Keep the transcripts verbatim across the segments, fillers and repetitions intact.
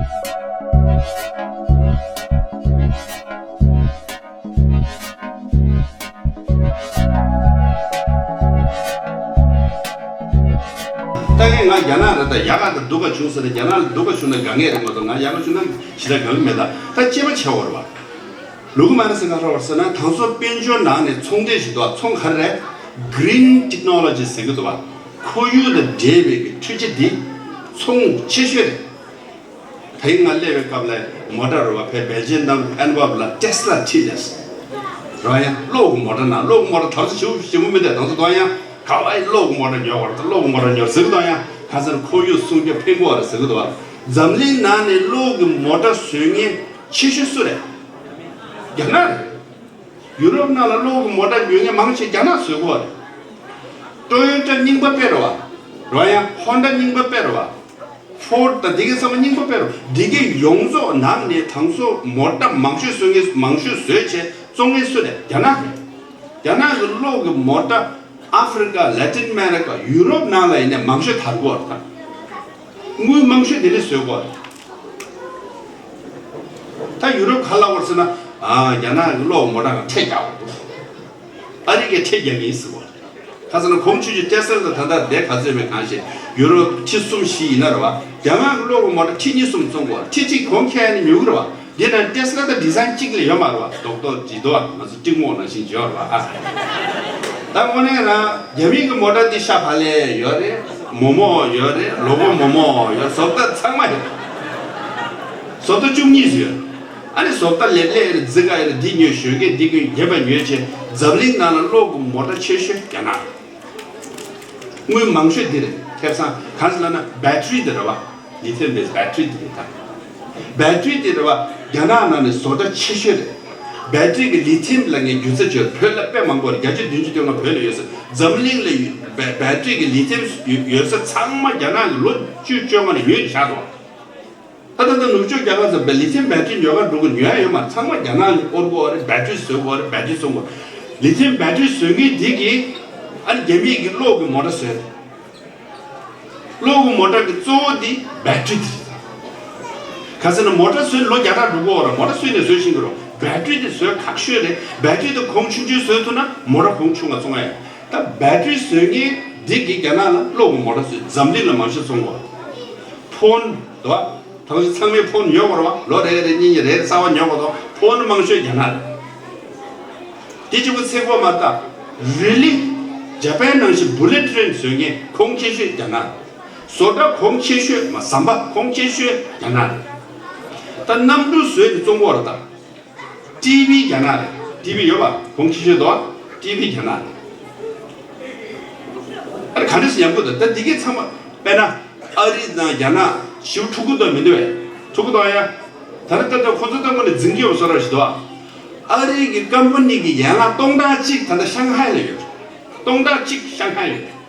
ད་ངས་ང་རྒྱ་ནག་རེད། ད་ཡག་ག་ད་སྡུག་ག་བྱུང་ཟེར་ན། རྒྱ་ནག་ལ་སྡུག་ག་བྱུང་ན་དགའ་ངེས་རེད་མ་གཏོགས། ང་ཡག་ག་བྱུང་ན་ཞེ་དྲག་དགའ་གི་མེད། ད་ད་སྐྱེས་པ་ཆེ་བ་རེད་བ། ལུག་མ་རེད་ཟེར་ག་རེ་བ་ཟེར་ན། ད་གཟོད་དཔལ་འབྱོར་ནང་ནས་ཚོང་འབྲེལ་ཞིག་འདུག་ཚོང་ག་རེ་རེད། Green Technology ཟེར་གི་འདུག་བ། ཁོར་ཡུག་དང་འབྲེལ་བའི་གི་འཕྲུལ་ཆས་འདི་ཚོང་ཆེ་ཤོས་རེད། ད་ཡིན་ང་སླེབས་པའི་སྐབས་ལ་མོ་ཊ་རེད་བ། ཕེ་སྦེལ་ཇམ་དང་ཨན་ཝར་པ་ལ་ཊེ་སི་ལ་ཁྲིད་ལས་རེད་བ། ཡང་གློག་གི་མོ་ཊ་ནང་། གློག་གི་མོ་ཊ་ད་གཟོད་ཞེ་པོ་ཞེ་པོ་མི་འདུག་ད་གཟོད་དོ་ཡང་ག་བ་ཡི་གློག་གི་མོ་ཊ་ཉོ་བར་ད་གློག་གི་མོ་ཊ་ཉོ་ཟེར་གི་འདུག་ཡང་ཁ་སང་ཁོར་ཡུག་སྲུང་སྐྱོབ་ཕན་གི་རེད་ཟེར་གི་འདུག་ཟམ་གླིང་ནང་ནས་གློག་གི་མོ་ཊ་བཟོ་མཁན་ཆེ་ཤོས་སུ་རེད། རྒྱ་ནག་རེད། ཡུ་རོབ་ནང་ལ་གློག་གི་མོ་ཊ་ཉོ་མཁན་མང་ཆེ་རྒྱ་ནག་བཟོ་གི་རེད། ཊོ་ཡོ་ཊ་རྙིང་པ་དཔེ་རེད་བ། རེད་བ། ཡང་ཧོན་ཌ་རྙིང་པ་དཔེ་རེད་བ། ཕོར་ཌ་དང་འདི་གའི་ཚང་མ་རྙིང་པ་དཔེ་རེད། འདི་གའི་ཡོངས་རྫོགས་ནང་ནས་ད་གཟོད་མོ་ཊ་མང་ཤོས་བཟོ་མཁན་མང་ཤོས་བཟོས་བྱས་བཙོང་མཁན་སུ་རེད། རྒྱ་ནག་རེད། རྒྱ་ནག་གི་གློག་གི་མོ་ཊ་ཨ་ཧྥི་རི་ཀ། ལ་ཏིན་ཨ་མེ་རི་ཀ། ཡུ་རོབ་ནང་ལ་ཡིན་ནའི་མང་ཤོས་དར་གི་རེད་ད། དངུལ་མང་ཤོས་དེ་ལས་བཟོ་གི་རེད། ད་ཡུ་རོབ་ག་ལབ་ཡོད་ཟེར་ན། ཨ། རྒྱ་ནག་གི་གློག་མོ་ཊ་ལ་ཁྲལ་རྒྱག་དགོས་འདུག་ཨ་རི་གས་ཁྲལ་རྒྱག་གི་ཡིན་ཟེར་གོ། ཁ་སང་ན་གོང་ཆུང་ཆུང་ཏེ་སི་ལ་ད་ལྟ་དེ་ག་ཚོད་མེད་གང་ཤེས། ཡུ་རོ་ཁྲི་གསུམ་བཞི་ཡིན་ན་རེད་བ། རྒྱ་ནག་གི་གློག་གི་མོ་ཊ་ཁྲི་གཉིས་གསུམ་བཙོང་གོ། ཁྲི་གཅིག་གོང་ཁེ་ནི་ཉོ་གི་རེད་བ། འདི་ན་ཏེ་སི་ལ་དང་ཌི་ཛའིན་གཅིག་ལས་ཡོད་མ་རེད་བ། རྡོག་རྡོག་ཇི་ལྟ་བ་ང་ཚོ་ཏྲིག་མོག་ནང་བཞིན་ཡོད་རེད་བ། ཨ། ད་དངོས་གནས་ན་རྒྱ་མི་གི་མོ་ཊ་འདི་ཤ་བག་ལེབ་ཡོད་རེད། མོག་མོག་ཡོད་རེད། ལོ་གོ་མོག་མོག་ཡོད། བཟོ་ལྟ་ཚང་མ་ཡོད། བཟོ་ལྟ་བཅུ་གཉིས་ཡོད། ཨ་ནི་བཟོ་ལྟ་ལེབ་ལེབ་རེད། རྫི་ག་རེད། འདི་ཉོས་ཞོན་སྐད་འདི་གི་རྒྱན་པ་ཉོས་བྱས། འཛམ་གླིང་ནང་ལ་གློག་གི་མོ་ཊ་ཆེ་ཤོས་རྒྱ་ནག་རེད། དངུལ་མང་ཤོས་འདི་རེད། ཁེ་བཟང་གང་ཞིག་ལབ་ན་བེ་ཊི་རི་འདི་རེད་བ། ལི་ཐི་ཡམ་བེ་སི་བེ་ཊི་རི་འདི་རེད་ད། བེ་ཊི་རི་འདི་རེད་བ། རྒྱ་ནག་ནང་ནས་བཟོ་གྲྭ་ཆེ་ཤོས་རེད། བེ་ཊི་རི་གི་ལི་ཐི་ཡམ་ལབ་མཁན་རྒྱུ་ཆ་ཅིག་ཡོད། བོད་ལ་དཔེ་མང་པོ་རེད། བརྒྱ་ཆ་བདུན་ཅུ་དོན་ལྔ་བོད་ལ་ཡོད་ཟེར། འཛམ་གླིང་ལ་ཡོད་བེ་བེ་ཊི་རི་གི་ལི་ཐི་ཡམ་ཡོད་ས་ཚང་མ་རྒྱ་ནག་གིས་ལོ་བཅུ་བཅོ་ལྔ་ནས་ཉོས་བཞག་འདུག་ད་ལྟ་ད་ནུབ་ཕྱོགས་རྒྱལ་ཁབ་ཚོ་བེ་ལི་ཐི་ཡམ་བེ་ཊི་རི་ཉོ་ག་འགྲོ་གི་ཉོ་ཡ་ཡོད་མ་རེད། ཚང་མ་རྒྱ་ནག་ནས་དབོར་གི་ཡོད་རེད། བེ་ཊི་རི་བཟོ་གི་ཡོད་རེད། བེ་ཊི་རི་བཙོང་གི་ཡོད་རེད། ལི་ཐི་ཡམ་བེ་ཊི་རི་བཟོ་མཁན་དེ་གིས་ཨ་ནི་རྒྱ་མི་གི་གློག་གི་མོ་ཊ་བཟོས་རེད། གློག་གི་མོ་ཊ་གི་གཙོ་བོ་དེ་བེ་ཊི་རི་དེ་རེད། ག་ཟེར་ན་མོ་ཊ་བཟོས་ལོ་བརྒྱ་ཕྲག་འགྲོ་གི་ཡོད་རེད། མོ་ཊ་བཟོས་ནས་བཟོས་ཤིང་གི་རོ། བེ་ཊི་རི་དེ་བཟོས་ཁག་ཤོས་རེད། བེ་ཊི་རི་དེ་གོང་ཆུང་ཆུང་བཟོས་ཐུབ་ན་མོ་ཊ་གོང་ཆུང་བ་བཙོང་ཡ་ཡོད། ད་བེ་ཊི་རི་བཟོ་མཁན་འདི་གིས་རྒྱ་ནག་ལ་གློག་གི་མོ་ཊ་བཟོས། འཛམ་གླིང་ལ་མང་ཤོས་བཙོང་གོ། ཕོན་འདུག་བ། ད་ཚང་མས་ཕོན་ཉོ་གོ་ར་བ། ལོ་རེ་རེ་གཉིས་གཉིས་རེ་རེ་གསར་བ་ཉོ་གོ་དོ། ཕོན་མང་ཤོས་རྒྱ་ནག་རེད། དེ་གཅིག་པུ་ཚེ་གོ་མ་ལྟ། རི་ལི། ཇ་པན་ནང་བཞིན་བུ་ལེ་ཊི་ཊེན་བཟོ་མཁན་གོང་ཆེ་ཤོས་རྒྱ་ནག་རེད། བཟོ་གྲྭ་གོང་ཆེ་ཤོས་མ་ཟམ་པ་གོང་ཆེ་ཤོས་རྒྱ་ནག་རེད། ད་གནམ་གྲུ་བཟོས་ནས་བཙོང་གོ་ར་ད། ཊི་བི་རྒྱ་ནག་རེད། ཊི་བི་ཡོད་པ་གོང་ཆེ་ཤོས་དོ། ཊི་བི་རྒྱ་ནག་རེད། ཨ་རེ་ག་འདྲ་ཞིག་ཉམས་གོ་དོ། ད་འདི་གས་ཚང་མ་དཔེར་ན་ཨ་རི་དང་རྒྱ་ནག་ཞིབ་འཁྲུག་གི་དོ་མི་འདུག་བས། འཁྲུག་གི་དོ་ཡ། ད་ནི་ད་ལྟ་ཁོ་ཚོ་ལྟ་བུ་ནི་འཛིང་གི་ཡོད་བཟོ་ར་ཞིག་དོ། ཨ་རི་གི་ཀམ་པ་ནི་གི་ཡན་ལག་སྟོང་ཕྲག་གཅིག་ད་ལྟ་ཤང་ཧའེ་ལ་ཡོད། སྟོང་ཕྲག་གཅིག་ཤང་ཧའེ་ཡོད།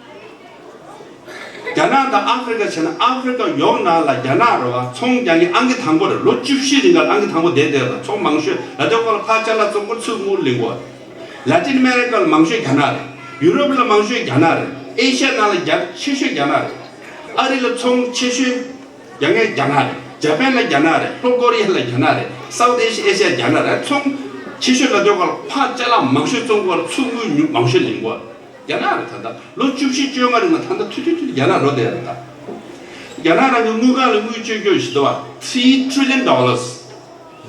རྒྱ་ནག་དང་ཨ་ཧྥེ་རི་ཀ་བྱས་ན་ཨ་ཧྥེ་རི་ཀ་ཡོངས་ནང་ལ་རྒྱ་ནག་རེད་བ། ཚོང་རྒྱག་མཁན་ཨང་ཀི་དང་པོ་རེད། ལོ་བཅུ་བཞི་རིང་ག་ལ་ཨང་ཀི་དང་པོ་བསྡད་བསྡད་རེད། ཚོང་མང་ཤོས་ལ་དེ་ཁོ་ལ་ཕར་ཅ་ལག་བཙོང་གོ་ཚུར་དངུལ་ལེན་གོ། ལ་ཏིན་ཨ་མེ་རི་ཀ་ལ་མང་ཤོས་རྒྱ་ནག་རེད། ཡུ་རོབ་ལ་མང་ཤོས་རྒྱ་ནག་རེད། ཨེ་ཤ་ཡ་ནང་ལ་རྒྱ་ཆེ་ཤོས་རྒྱ་ནག་རེད། ཨ་རི་ལ་ཚོང་ཆེ་ཤོས་རྒྱ་ངའི་རྒྱ་ནག་རེད། ཇ་པན་ལ་རྒྱ་ནག་རེད། ལྷོ་ཀོ་རི་ཡ་ལ་རྒྱ་ནག་རེད། སའུ་ཐི་ཨེ་ཤ་ཡ་རྒྱ་ནག་རེད། ཚོང་ཆེ་ཤོས་ལ་དེ་ཁོ་ལ་ཕར་ཅ་ལག་མང་ཤོས་བཙོང་གོ་ལ་ཚུར་དངུལ་ཉུང་མང་ཤོས་ལེན་གོ། རྒྱ་ནག་རེད་ད་ལྟ། ལོ་བཅུ་བཞི་བཅོ་ལྔ་རིང་ལ་ད་ལྟ་ཐུ་ཐུ་ཐུ་རྒྱ་ནག་འགྲོ་བསྡད་རེད་ད། རྒྱ་ནག་རང་གི་དངུལ་ཁང་ལ་དངུལ་བཅོལ་རྒྱུ་ཞིག་འདུག་བ། Three trillion dollars།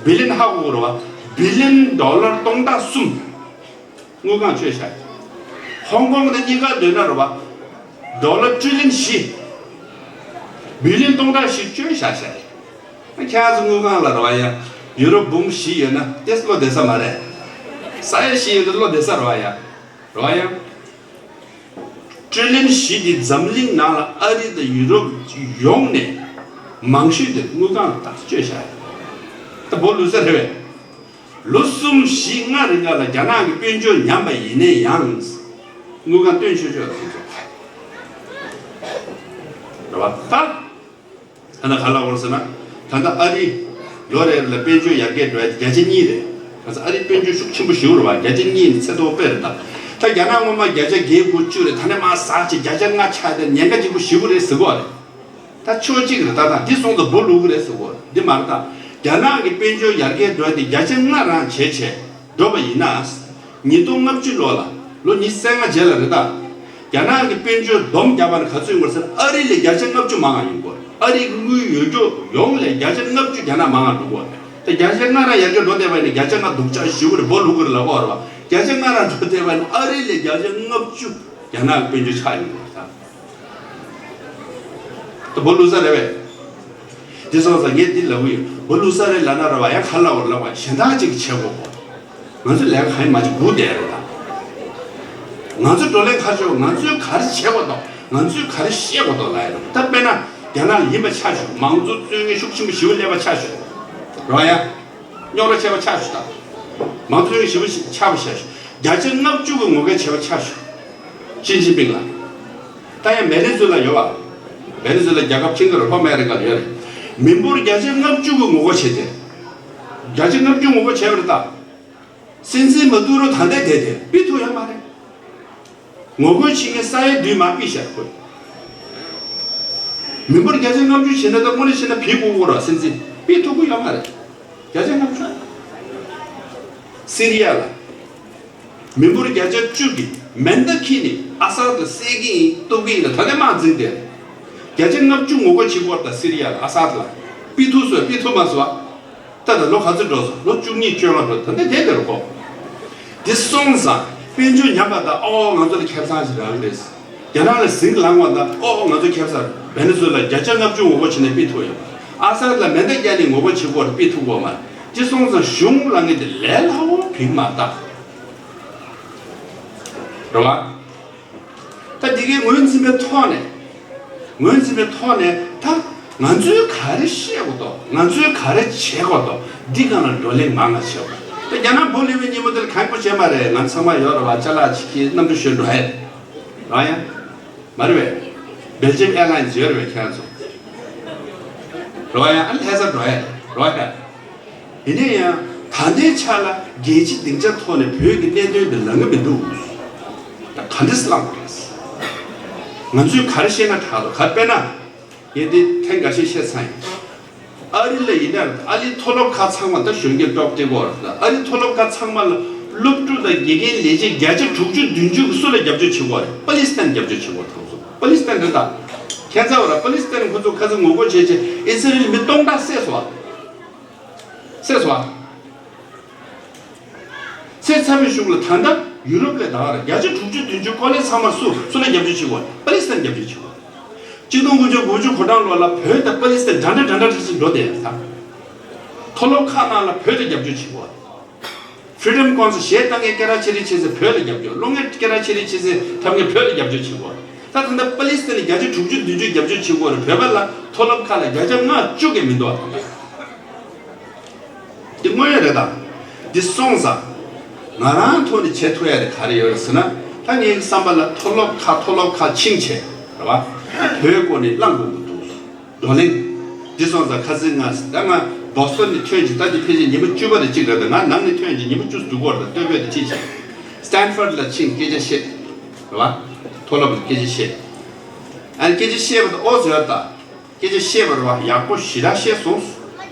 བི་ལི་ཡན་ཧ་གོ་གི་རེད་བ། བི་ལི་ཡན་ཌོ་ལར་སྟོང་ཕྲག་གསུམ། དངུལ་ཁང་བཅོལ་བཞག་ཧོང་ཀོང་དང་གཉིས་ཀ་བསྡུར་ན་རེད་བ། ཌོ་ལར་ཊི་རི་ལི་ཡན་བཞི། བི་ལི་ཡན་སྟོང་ཕྲག་བཞི་བཅོལ་བཞག་བཞག་ཁྱེད་ཚོ་དངུལ་ཁང་ལ་རེད་བ་ཡ། ཡུ་རོ་འབུམ་བཞི་ཡོད་ན་ཏེ་སི་བློ་བདེ་ས་མ་རེད། ས་ཡ་བཞི་ཡོད་ན་བློ་བདེ་ས་རེད་བ་ཡ། རེད་བ་ཡ། ཊི་རི་ལི་ཡན་བཞི་འདི་འཛམ་གླིང་ནང་ལ་ཨ་རི་དང་ཡུ་རོབ་ཡོངས་ནས་མང་ཤོས་དེ་དངུལ་ཁང་ལ་ད་བཅོལ་བཞག་ད་བོ་ལུས་ས་རེད་བས། ལོ་གསུམ་བཞི་ལྔ་རིང་ག་ལ་རྒྱ་ནག་གི་དཔལ་འབྱོར་ཉམས་པ་ཡིན་ནའི་ཡང་། དངུལ་ཁང་བཏོན་ཆོག་ཆོག་ལ་དེ་ཚོ། རེད་བ་ད། ད་ལྟ་ག་ལ་འོར་ཟེར་ན། ད་ལྟ་ཨ་རི། ལོ་རེ་ལ་དཔལ་འབྱོར་ཡར་རྒྱས་འགྲོ་ཡ་བརྒྱ་ཆ་གཉིས་རེད། ད་ལྟ་ཨ་རི་དཔལ་འབྱོར་ཤུགས་ཆེན་པོ་ཞིག་རེད་བ། བརྒྱ་ཆ་གཉིས་ནི་ཚད་མཐོ་པོ་དཔེ་རེད་ད། ད་རྒྱ་ནག་སྔོན་མ་བརྒྱ་ཆ་བརྒྱད་དགུ་བཅུ་རེད། ད་ནས་མར་ཟག་ཅིག་བརྒྱ་ཆ་ལྔ་ཆགས་ཏེ་ཉེན་ཁ་ཆེན་པོ་ཞེ་པོ་རེད་ཟེར་གོ་རེད། ད་ཕྱོགས་གཅིག་རེད། ད་ད་འདི་སོང་ཙང་འབུ་བླུག་གི་རེད་ཟེར་གོ། འདི་མ་རེད། ད་རྒྱ་ནག་གི་དཔལ་འབྱོར་ཡར་རྒྱས་འགྲོ་དེ་བརྒྱ་ཆ་ལྔ་རང་བྱས་བྱས་འགྲོ་བ་ཡིན་ན། ཉིས་སྟོང་ལྔ་བཅུ་ལོ་ལ། ལོ་ཉི་ཤུ་རྩ་ལྔ་རྗེས་ལ་རེད། ད་རྒྱ་ནག་གི་དཔལ་འབྱོར་སྡོམ་རྒྱག་པ་ནི་ག་ཚོད་ཡོང་བ་ཟེར་ན། ཨ་རི་ལས་བརྒྱ་ཆ་ལྔ་བཅུ་མང་བ་ཡོང་གོ། ཨ་རི་གི་དངུལ་ཡོད་རྒྱུ་ཡོངས་ལས་བརྒྱ་ཆ་ལྔ་བཅུ་རྒྱ་ནག་མང་བ་འགྲོ་གོ། ད་བརྒྱ་ཆ་ལྔ་རང་ཡར་རྒྱས་འགྲོ་བསྡད་པ་ཡིན་ན། བརྒྱ་ཆ་ལྔ་སྡུག་ཅག་ཞེ་པོ་རེད། འབུ་བླུག་གི་རེད་ལབ་ཀྱི་ཡོད་རེད་པ། བརྒྱ་ཆ་ལྔ་རང་འགྲོ་བསྡད་པ་ཡིན་ན། ཨ་རི་ལས་བརྒྱ་ཆ་ལྔ་བཅུ་རྒྱ་ནག་གི་དཔལ་འབྱོར་ཆག་ཡོང་གི་རེད། ད་ད་འབུ་བླུག་ས་རེད་པས། འདི་སོང་ཙང་ངས་འདི་ལབ་གི་ཡོད། འབུ་བླུག་ས་རེད་ལབ་ན་རེད་པ། ཡང་ག་རེ་ལབ་དགོས་རེད་ལབ་པ། གཞན་དག་ཅིག་བྱེད་དགོས་གོ། ང་ཚོས་ལས་ཀ་གང་ཡང་མ་བྱེད་སྒུག་བསྡད་རེད། ད་ང་ཚོས་བགྲོ་གླེང་ག་རེ་བྱེད་དགོས། ང་ཚོས་ག་རེ་བྱེད་དགོས་དང་། ང་ཚོས་ག་རེ་བཤད་དགོས་དང་ལབ་ཡ་རེད། ད་དཔེར་ན་རྒྱ་ནག་ལ་ཡིན་པ་ཆ་བཞག། མང་གཙོ་རྩོད་མཁན་ཤུགས་ཆེན་པོ་ཞེ་པོ་སླེབས་པ་ཆ་བཞག་རེད་པ། ཡང་རྙོག་དྲ་ཆེ་བ་ཆགས་ཤག། ད་མང་གཙོ་ཞེ་པོ་ཞིག་ཆགས་པ་ཆགས་ཤག། བརྒྱ་ཆ་ལྔ་བཅུ་གི་ངོ་རྒོལ་བྱས་པ་ཆགས་ཤག། ཞི་ཅིན་ཕིང་ལ། ད་ཡང་ཝེ་ནེ་ཛུ་ལ་ཡོད་པ། ཝེ་ནེ་ཛུ་ལ་རྒྱལ་ཁབ་ཆེན་པོ་རེད། ལྷོ་ཨ་མེ་རི་ཀ་ལ་ཡོད་རེད། མི་འབོར་བརྒྱ་ཆ་ལྔ་བཅུ་གི་ངོ་རྒོལ་བྱས་ཏེ། བརྒྱ་ཆ་ལྔ་བཅུ་ངོ་རྒོལ་བྱས་པ་རེད། ད་སྲིད་འཛིན་མ་དུ་རོ་ད་ལྟ་བསྡད་དེ་ཕུད་ཐུབ་ཡོད་མ་རེད། ངོ་རྒོལ་བྱེད་མཁན་ས་ཡ་བདུན་མར་ཕུད་བཞག་དགོས། མི་འབོར་བརྒྱ་ཆ་ལྔ་བཅུ་བྱས་ན། ད་དངོས་གནས་བྱས་ན་ཕུད་དགོས་ཀྱི་རེད། སྲིད་འཛིན་ཕུད་ཐུབ་ཀྱི་ཡོད་མ་རེད། བརྒྱ་ཆ་ལྔ་བཅུ། སི་རི་ཡ་ལ་མི་འབོར་བརྒྱ་ཆ་བཅུ་གིས་མེ་མདའ་འཁྱེར་ནས་ཨ་སཱད་ལ་བསད་ཀྱི་ཡིན། གཏུབ་ཀྱི་ཡིན་ལ་ད་ལྟ་དམག་འཛིང་བསྡད། བརྒྱ་ཆ་ལྔ་བཅུ་ངོ་རྒོལ་བྱེད་ཀྱི་ཡོད་རེད། ད་སི་རི་ཡ་ལ་ཨ་སཱད་ལ་ཕུད་ཐུབ་སོང་། ཕུད་ཐུབ་མ་སོང་ཨ། ད་ལྟ་ལོ་ག་ཚོད་འགྲོ་སོང་། ལོ་བཅུ་གཉིས་བཅོ་ལྔ་འགྲོ། ད་ལྟ་བསྡད་དེ་རུ་གོ། འདི་སོང་ཙང་དཔལ་འབྱོར་ཉམས་པ་དང་། ཨོ་ང་ཚོ་ལ་ཁེ་བཟང་ཞིག་རག་གི་རེད། རྒྱ་ནག་ལ་ཟིང་ལངས་པ་དང་། ཨོ་ང་ཚོ་ཁེ་བཟང་། ཝེ་ནེ་ཛུ་ལ་བརྒྱ་ཆ་ལྔ་བཅུ་ངོ་རྒོལ་བྱས་ནས་ཕུད་ཐུབ་ཡོད། ཨ་སཱད་ལ་མེ་མདའ་བརྒྱབ་ནས་ངོ་རྒོལ་བྱེད་དགོས་རེད། ཕུད་ཐུབ་ཀྱི་ཡོད་མ་རེད། འདི་སོང་ཙང་གཞུང་ལངས་མཁན་དེ་ལས་སླ་བོ་ཕིག་མ་བཏགས། རེད་བ། ད་འདི་གའི་ངོས་འཛིན་པའི་ཐོག་ནས། ངོས་འཛིན་པའི་ཐོག་ནས་ད་ང་ཚོས་ག་རེ་བཤད་དགོས་དོ། ང་ཚོས་ག་རེ་བྱེད་དགོས་དོ། འདི་སྒང་ལ་བགྲོ་གླེང་མང་ང་བྱེད་དགོས། ད་རྒྱ་ནག་འབུ་བླུགས་པའི་ཉིན་མོ་དེར་གང་པོ་བྱས་མ་རེད། ང་ཚང་མ་ཡོད་རེད་བ། ཅ་ལག་ཅིག་གིས་གནམ་གྲུ་ཞོན་འགྲོ་ཡ་རེད། རེད་ཡ། མ་རེད་པས། སྦེལ་ཇམ་ཨེར་ལའིན་ཡོད་རེད་པས་ཁྱེད་རང་ཚོ། རེད་ཡ། ཨ་ལྷ་ས་འགྲོ་ཡ་རེད། རེད་ཡ། ཡིན་ན་ཡང་ད་ལྟའི་ཆ་ལ་རྒྱལ་སྤྱིའི་སྡིངས་ཆ་ཐོག་ནས་བོད་ཀྱི་གནད་དོན་འདི་ལངས་ཀྱི་མི་འདུག། ད་ག་འདྲས་སེ་ལངས་དགོས་རེད། ང་ཚོས་ག་རེ་བཤད་ན་དྲག་འདུག། ག་དཔེར་ན། ངས་འདི་ཐེངས་འགའ་ཤས་བཤད་ཚར་ཡིན། ཨ་རི་ལ་ཡིན་ན་ཨ་རིའི་མཐོ་སློབ་ཁག་ཚང་མ་ད་གཞོན་སྐྱེས་top ten ཀོ་རེད། ཨ་རིའི་མཐོ་སློབ་ཁག་ཚང་མ་ལ་སློབ་ཕྲུག་དང་དགེ་རྒན་ལས་བྱེད་བརྒྱ་ཆ་དྲུག་ཅུ་བདུན་ཅུ་གིས་སུ་ལ་རྒྱབ་སྐྱོར་བྱེད་ཀོ་རེད། པ་ལི་སི་ཐན་རྒྱབ་སྐྱོར་བྱེད་ཀོ་རེད། ད་ཚོ་པ་ལི་སི་ཐན་རེད། ད་ཁྱེད་ཚོ་ར་པ་ལི་སི་ཐན་ཁོ་ཚོ་ཁ་ཚ་ངོ་རྒོལ་བྱས་བྱས་ཨི་སི་རེལ་མི་སྟོང་ཕྲག་བསད་སོང་བ། བསད་སོང་བ། བསད་ཚར་བའི་གཞུག་ལ་ད་ལྟ་ཡུ་རོབ་ལ་ད་ག་རེ་བརྒྱ་ཆ་དྲུག་ཅུ་བདུན་ཅུ་ཀོ་ལེཇ་ཚང་མ་སུ་སུ་ལ་རྒྱབ་སྐྱོར་བྱེད་ཀོ་རེད། པ་ལི་སི་ཐན་རྒྱབ་སྐྱོར་བྱེད་ཀོ་རེད། གཅིག་སྟོང་དགུ་བརྒྱ་དགུ་བཅུ་གོ་གྲངས་ལོ་ལ་བོད་དང་པ་ལི་སི་ཐན་འདྲ་འདྲ་འདྲ་འདྲ་ཞིག་འགྲོ་བསྡད་ཡོད་ད། མཐོ་སློབ་ཁག་ནང་ལ་བོད་དང་རྒྱབ་སྐྱོར་བྱེད་ཀོ་རེད། Freedom Council གཞས་བཏང་མཁན་སྐད་གྲགས་ཆེ་རིགས་ཆེ་ཚེ་བོད་ལ་རྒྱབ་སྐྱོར། གློག་བརྙན་སྐད་གྲགས་ཆེ་རིགས་ཆེ་ཚེ་འཁྲབ་མཁན་བོད་ལ་རྒྱབ་སྐྱོར་བྱེད་ཀོ་རེད། ད་ད་ལྟ་པ་ལི་སི་ཐན་ལ་བརྒྱ་ཆ་དྲུག་ཅུ་བདུན་ཅུ་རྒྱབ་སྐྱོར་བྱེད་ཀོ་རེད། བོད་པ་ལ་མཐོ་སློབ་ཁག་ལ་བརྒྱ་ཆ་ལྔ་བཅུ་གི་མི་འདུག་ཨ། ད་ལྟ་འདི་དངོས་ཡོད་རེད། ད་འདི་སོང་ཙང་ང་རང་ཐོག་ནས་བྱེད་ཐུབ་ཡ་དེ་ག་རེ་ཡོད་རེད་ཟེར་ན། ད་ངའི་བསམ་པ་ལ་མཐོ་སློབ་ཁག་མཐོ་སློབ་ཁག་ཕྱིན་བྱས་རེད་བ། བོད་སྐོར་ནས་གླེང་དགོས་ཀྱི་འདུག། བགྲོ་གླེང་། འདི་སོང་ཙང་ཁ་སང་ང་ད་ང་བོ་སི་ཊོན་ནས་ཐོན་ཅིག། ད་འདི་ཕལ་ཆེར་ཉི་མ་བཅུ་པ་རེད། གཅིག་རེད། ད་ང་ནང་ནས་ཐོན་ཅིག། ཉི་མ་བཅུ་འདུག་གོ་རེད། ད་སྟོད་བོད་དེ་ཁྲིད་ཅིག། སི་ཊན་ཕོར་ཌི་ལ་ཕྱིན་སྐད་ཆ་བཤད་རེད་བ། མཐོ་སློབ་ལ་སྐད་ཆ་བཤད། ཨ་ནི་སྐད་ཆ་བཤད་པ་དང་ཨོ་ཟེར་བ་ད། སྐད་ཆ་བཤད་པ་རེད་བ། ཡག་པོ་ཞེ་དྲག་བཤད་སོང་།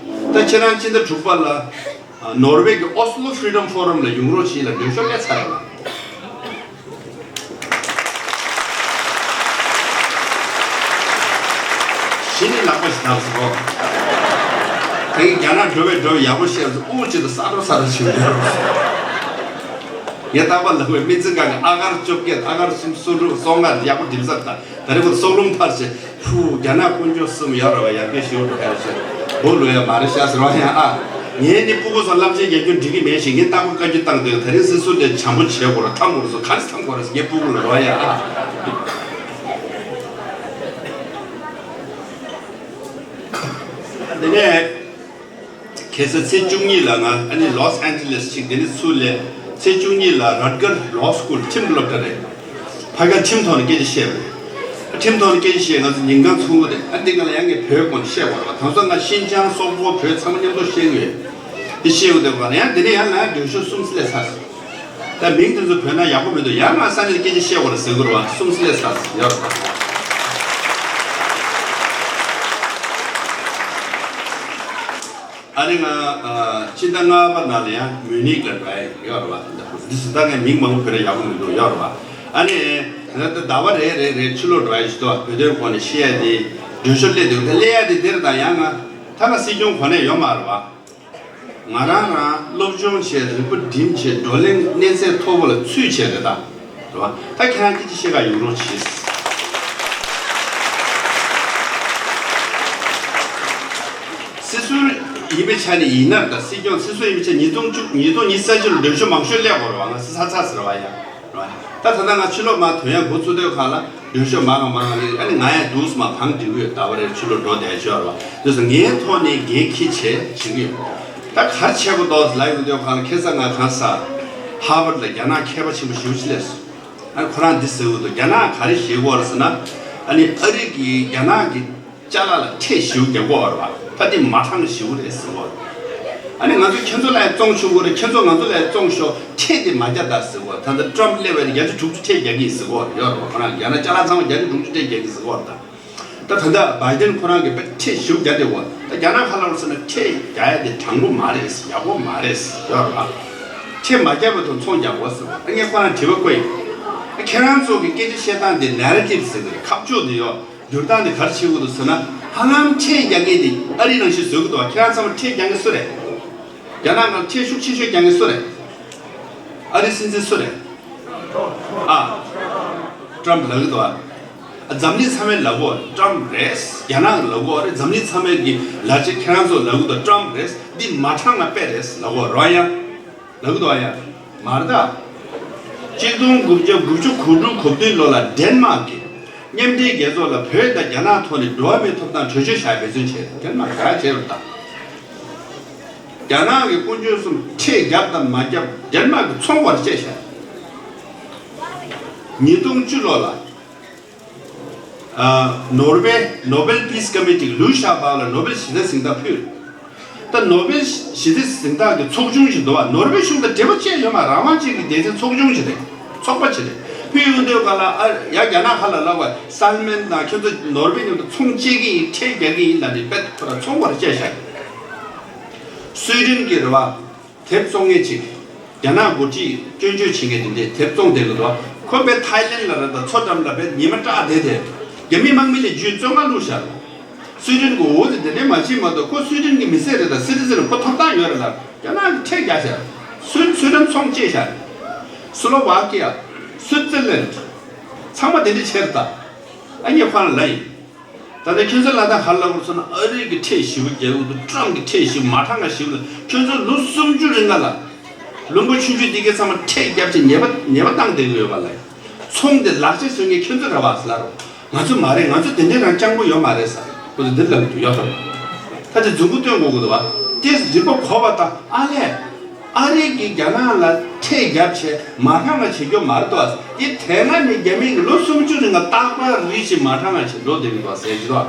ད་ཁྱེད་རང་སྤྱི་ཟླ་དྲུག་པ་ལ་ནོར་ཝེ་གི་ཨོ་སི་ལོ་ཕི་རི་ཌམ་ཕོ་རམ་ལ་ཡོང་རོགས་བྱེད་ལ་འབྲེལ་ཤོག་སླེབས་ཚར་རེད་བ། གཞི་ནས་ལག་པ་ཞིག་བརྡབས་སོང་། དེ་གི་རྒྱ་ནག་འགྲོ་བའི་འགྲོ་བའི་ཡག་པོ་བཤད་སོང་། དབུགས་གཅིག་ཏུ་ས་འགྲོ་ས་འགྲོ་བྱེད་འདོད་རོགས། ངས་རྟག་པར་ལབ་པའི་སྨན་རྩིས་ཁང་གི་ཨ་གར་བཅོ་བརྒྱད་ཨ་གར་སུམ་སོ་དྲུག་སོ་ལྔ་ཡག་པོ་འགྲིམ་ས་དང་། ད་རེས་ཁོ་སྲོག་རླུང་འཕར་བྱས། ཧུ། རྒྱ་ནག་དཀོན་མཆོག་གསུམ་ཡོད་རེད་བ། ཡར་རྒྱས་ཞུ་འགྲོ་ཁ་ཡོད་ཤག། འབུ་བླུག་ཡ་མ་རེད་ཤག་ཟེར་བ་ཡང་ཨ། ངས་ནི་སྤུ་གུ་ཚོ་བསླབ་བྱ་རྒྱག་རྒྱུ་འགྲིག་གི་མེད་ཞེས་ངས་རྟག་པར་བཀའ་བཀྱོན་བཏང་དུས། ད་རེས་སྲིད་ཟུར་དེ་བྱམས་པོ་བྱེད་དགོས་རེད། འཐམ་དགོས་རེད་ཟེར། ག་རེ་འཐམ་དགོས་རེད་ཟེར། ངས་སྤུ་གུ་ལ་རོ་ཡ་ཨ། དེ་ནས་ཁ་སང་ཚེས་བཅུ་གཉིས་ལ་ང་ཨ་ནི་ལོས་ཨན་ཇེ་ལེས་ཅིག། དེ་ནས་ཚུར་སླེབས། ཚེས་བཅུ་གཉིས་ལ་རཊ་གར་ལོ་སི་ཀུལ་ཁྲིམས་སློབ་གྲྭ་རེད། ཕ་གིར་ཁྲིམས་ཐོག་ནས་སྐད་ཆ་བཤད་པ་རེད། ཁྲིམས་ཐོག་ནས་སྐད་ཆ་བཤད། ང་ཚོ་ཉིན་གང་ཚོགས་འདུ་དེ། ཨ་འདི་སྒང་ལ་ཡང་ངས་བོད་སྐོར་ནས་བཤད་དགོས་རེད་བ། དེང་སང་ང་ཤིན་ཅང་སོག་པོ་བོད་ཚང་མ་མཉམ་དུ་བཤད་ཀྱི་ཡོད། འདི་བཤད་དགོས་བསྡད་པ་རེད། ཡང་དེ་ནས་ཡང་ང་འགྲེལ་བཤད་གསུམ་སླེབས་ཚར་སོང་། ད་མིང་དེ་ཚོ་བོད་ན་ཡག་པོ་མི་འདུག། ཡང་ང་ས་ནས་སྐད་ཆ་བཤད་དགོས་རེད་ཟེར་གྱི་རེད་བ། གསུམ་སླེབས་ཚར་སོང་། ཡོད། ཨ་ནི་ང་ཨ་ཕྱི་ཟླ་ལྔ་པ་ནང་ལ་ཡང་མུ་ནིག་ལ་འགྲོ་ཡ་ཡོད་རེད་བ། འདི་སུ་ད་ངས་མིང་མང་པོ་བོད་ལ་ཡག་པོ་མི་འདུག་ཡོད་རེད་བ། ཨ་ནི་ད་ཟླ་བ་རེ་རེ་རེ་ཕྱི་ལོགས་འགྲོ་ཡ་ཞིག་འདུག་བོད་དོན་སྐོར་ནས་བཤད་ཡ་དེ་འགྲེལ་བཤད་སླེབས་འདུག་ད་སླེབས་ཡ་དེ་འདིར་དང་ཡང་ང་ད་ང་སྲིད་སྐྱོང་གོ་གནས་ཡོད་མ་རེད་བ། ང་རང་རང་སློབ་སྦྱོང་བྱས། རིག་པ་སྒྲིམ་བྱས། བགྲོ་གླེང་གནས་ཚད་མཐོ་པོ་ལ་ཚུད་བྱས་རེད་ད། རེད་བ། ད་ཁྱེད་རང་སྐད་ཆ་བཤད་ག་ཡོང་རོགས་བྱེད། སྲིད་ཟུར་ཡིན་པའི་ཆ་ནས་ཡིན་ན། ད་སྲིད་སྐྱོང་སྲིད་ཟུར་ཡིན་པའི་ཆ་ཉིས་སྟོང་བཅུ་ཉིས་སྟོང་ཉི་ཤུ་རྩ་གཅིག་ལ་འགྲེལ་བཤད་མང་ཤོས་སླེབས་དགོས་རེད་བ། ང་ཚ་ཚ་ཟེར་བ་ཡ། རེད་བ། ད་ད་ལྟ་ང་ཕྱི་ལོགས་མར་ཐོན་ཡ་འགོ་ཚུགས་དུས་སྒང་ལ་འགྲེལ་བཤད་མང་ང་མང་ང་ལས། ཨ་ནི་ང་ཡང་འདུག་སེ་མར་བང་སྒྲིག་གི་ཡོད། ཟླ་བ་རེར་ཕྱི་ལོགས་འགྲོ་བསྡད་ཆོག་རེད་བ། དེ་སོང་ངའི་ཐོག་ནས་འགན་འཁྱེར་བྱས་བྱེད་ཀྱི་ཡོད། ད་ག་རེ་བྱེད་དགོས་འདུག་ལབ་ཡོང་དུས་སྒང་ལ། ཁ་སང་ང་གང་ཟེར། ཧར་ཝརཌ་ལ་རྒྱ་ནག་མཁས་པ་ཆེན་པོ་ཞེ་པོ་ཅིག་སླེབས་སོང་། ཨ་ནི་ཁོ་རང་འདི་ཟེར་གྱི་འདུག་རྒྱ་ནག་ག་རེ་ཤེས་ཀྱི་ཡོད་རེད་ཟེར་ན། ཨ་ནི་ཨ་རི་གིས་རྒྱ་ནག་གི་ཅ་ལག་ལ་ཁྲལ་ཞེ་པོ་རྒྱག་གི་ཡོད་རེད་བ། ད་འདི་མ་དྲང་ཞེ་པོ་རེད་ཟེར་གྱི་ཡོད་རེད། ཨ་ནི་ང་ཚོ་ཁྱེད་ཚོ་ལ་ཡང་བཙོང་ཆོག་གི་རེད། ཁྱེད་ཚོ་ང་ཚོ་ལ་ཡང་བཙོང་ཤོག་ཁྲལ་འདི་མ་རྒྱག་ད་ཟེར་གྱི་ཡོད་རེད། ད་ལྟ་ཊམ་སླེབས་པ་ཡིན་ན་བརྒྱ་ཆ་དྲུག་ཅུ་ཁྲལ་རྒྱག་གི་ཡིན་ཟེར་གྱི་ཡོད་རེད་བ། ཁོ་རང་རྒྱ་ནག་ཅ་ལག་ཚང་མ་བརྒྱ་ཆ་དྲུག་ཅུ་ཁྲལ་རྒྱག་གི་ཡིན་ཟེར་གྱི་ཡོད་རེད་ད། ད་ད་ལྟ་བྷའི་ཌེན་ཁོ་རང་གིས་དཔེ་ཁྲལ་ཞེ་པོ་རྒྱག་བསྡད་ཡོད་རེད། ད་རྒྱ་ནག་ཁ་ལ་ཟེར་ན་ཁྲལ་རྒྱག་ཡ་དེ་དྲང་པོ་མ་རེད། ཡག་པོ་མ་རེད་ཡོད་རེད་བ། ཁྲལ་མ་རྒྱག་པ་དང་ཚོང་རྒྱག་དགོས་ཟེར་བ། ངས་ཁོ་རང་དྲི་བ་བཀོད་ཡིན། ཁྱེད་རང་ཚོ་གི་སྐད་ཆ་བཤད་སྟངས་དེ་ནེ་རེ་ཊིབ་ཟེར་གི་རེད། ཁ་ཕྱོགས་དེ་ཡོད། འགྱུར་སྟངས་དེ་ག་རེ་བྱེད་དགོས་འདུག་ཟེར་ན། ཧ་ལམ་ཁྲལ་རྒྱག་མཁན་དེ་ཨ་རི་ནང་བཞིན་བཟོ་གི་འདུག་ཁྱེད་རང་ཚང་མ་ཁྲལ་རྒྱག་མཁན་སུ་རེད། རྒྱ་ནག་ནང་ཁྲལ་ཤུགས་ཆེ་ཤོས་རྒྱག་མཁན་སུ་རེད། ཨ་རི་སྲིད་འཛིན་སུ་རེད། ཨ། ཊམ་ལབ་གི་འདུག་ཨ། འཛམ་གླིང་ཚང་མས་ལབ་གོ་ཊམ་རེད། རྒྱ་ནག་གིས་ལབ་གོ་རེད། འཛམ་གླིང་ཚང་མས་ཀྱི་ལབ་བྱས་ཁྱེད་རང་ཚོ་ལབ་གི་འདུག་ཊམ་རེད། འདི་མ་དྲང་ན་དཔེ་རེད་ལབ་གོ་རེད་ཡ། ལབ་གི་འདུག་ཨ་ཡ། མ་རེད་ད། གཅིག་སྟོང་དགུ་བརྒྱ་དགུ་བཅུ་གོ་དྲུག་གོ་བདུན་ལོ་ལ་ཌེན་མཱག་གིས་མཉམ་འབྲེལ་རྒྱལ་ཚོགས་ལ་བོད་དང་རྒྱ་ནག་ཐོག་ནས་འགྲོ་བ་མིའི་ཐོབ་ཐང་གྲོས་ཆོད་བཞག་འབད་བརྩོན་བྱས། ཌེན་མཱག་ག་བྱས་རེད་ད། རྒྱ་ནག་གི་དཀོན་མཆོག་གསུམ་ཁྲལ་བརྒྱབ་དང་མ་བརྒྱབ་ཌེན་མཱག་གིས་ཚོང་བར་བཅད་བཞག་ཉིས་སྟོང་བཅུ་ལོ་ལ། ཨ། ནོར་ཝེ་ནོ་བེལ་པིས་ཀོ་མི་ཊི་ལུའུ་ཤཱ་པའོ་ལ་ནོ་བེལ་ཞི་བདེ་གཟེངས་རྟགས་ཕུལ། ད་ནོ་བེལ་ཞི་བདེ་གཟེངས་རྟགས་ཀྱི་ཚོགས་ཆུང་ཞིག་འདུག་བ། ནོར་ཝེ་གཞུང་དང་འབྲེལ་བ་བཅད་ཡོད་མ། རང་དབང་ཅན་གྱི་སྡེ་ཚན་ཚོགས་ཆུང་ཞིག་རེད། ཚོགས་པ་ཞིག་རེད། ཕུལ་ཡོང་དུས་སྒང་ལ། ཨ། ཡ་རྒྱ་ནག་ཁ་ལ་ལབ་པ། སཱལ་མན་དང་ཁྱོད་ཚོ་ནོར་ཝེ་མཉམ་དུ་ཚོང་བཅད་ཀྱི་ཡིན། ཁྲལ་རྒྱག་གི་ཡིན་ལབ་ནས་དཔེ་ཁོ་རང་ཚོང་བར་བཅད་བཞག་སུའེ་ཌེན་གྱི་རེད་བ། དེབ་བཙོང་མཁན་ཅིག་རྒྱ་ནག་འགོ་ཁྲིད་སྐྱོན་བརྗོད་བྱེད་མཁན་དེ་འདྲས་དེབ་བཙོང་བསྡད་ཀྱི་འདུག་ཁོ་དཔེ་ཐའི་ལེན་ལ་རེད་ད། མཚོ་འགྲམ་ལ་དཔེ་ཉི་མ་སྐྲག་བསྡད་དེ། རྒྱ་མི་དམག་མི་ལ་རྒྱུས་བཙོན་ཁང་བླུགས་བཞག་སུའེ་ཌེན་གྱི་འོ་ཙི་དེ་འདྲས་མ་བྱེད་མ་གཏོགས། ཁོ་སུའེ་ཌེན་གྱི་མི་སེར་རེད་ད། སི་ཊི་ཛེན། ཁོ་ཐོབ་ཐང་ཡོད་རེད་ལ། རྒྱ་ནག་གིས་ཁྲལ་རྒྱག་བཞག་སུའེ་སུའེ་ཌེན་ཚོང་བཅད་བཞག་སུ་ལོ་ཝ་ཀི་ཡ། སུའི་ཙི་ལན། ཚང་མ་དེ་འདྲས་བྱས་རེད་ད། ཨ། ངས་ཁོ་རང་ལ་ཡིན། ད་ལྟ་ཁྱོད་ཚོ་ལ་ད་ག་རེ་ལབ་དགོས་ཟེར་ན། ཨ་རི་གིས་ཁྲལ་ཞེ་པོ་རྒྱག་གི་འདུག་ཊམ་གིས་ཁྲལ་ཞེ་པོ་མ་དྲང་ང་ཞེ་པོ་ལ། ཁྱོད་ཚོ་ལོ་སུམ་ཅུ་རིང་ག་ལ་ལུང་པ་ཆུང་ཆུང་འདི་གའི་ཚང་མ་ཁྲལ་བརྒྱབ་བྱས་ཉེས་པ་ཉེས་པ་བཏང་བསྡད་ཀྱི་ཡོད་པ་ལ། ཚོང་དེ་ལག་ཆ་བཟོ་མཁན་ཁྱོད་ཚོ་རེད་བ་ཟེར་ལབ་རོགས། ང་ཚོ་མ་རེད། ང་ཚོ་དེ་འདྲའི་རང་སྤྱང་པོ་ཡོད་མ་རེད་ཟེར། ཁོ་ཚོ་འདིར་ལབ་ཀྱི་འདུག་ཡོད་དམ། ད་དེ་མཛུབ་གུ་སྟོན་དགོས་ཀྱི་འདུག་བ། དེ་རིག་པ་གོ་བ་དང་། ཨ་ལས། ཨ་རི་གིས་རྒྱ་ནག་ལ་ཁྲལ་བརྒྱབ་བྱས་མ་དྲང་ང་བྱེད་རྒྱུ་མ་རེད་དོ། དེ་དེ་སྔ་ནས་རྒྱ་མི་གིས་ལོ་སུམ་ཅུ་རིང་ལ་རྟག་པར་རེ་བཞིན་མ་དྲང་ང་བྱེད་འགྲོ་བསྡད་ཀྱི་འདུག་ཟེར་གྱི་འདུག་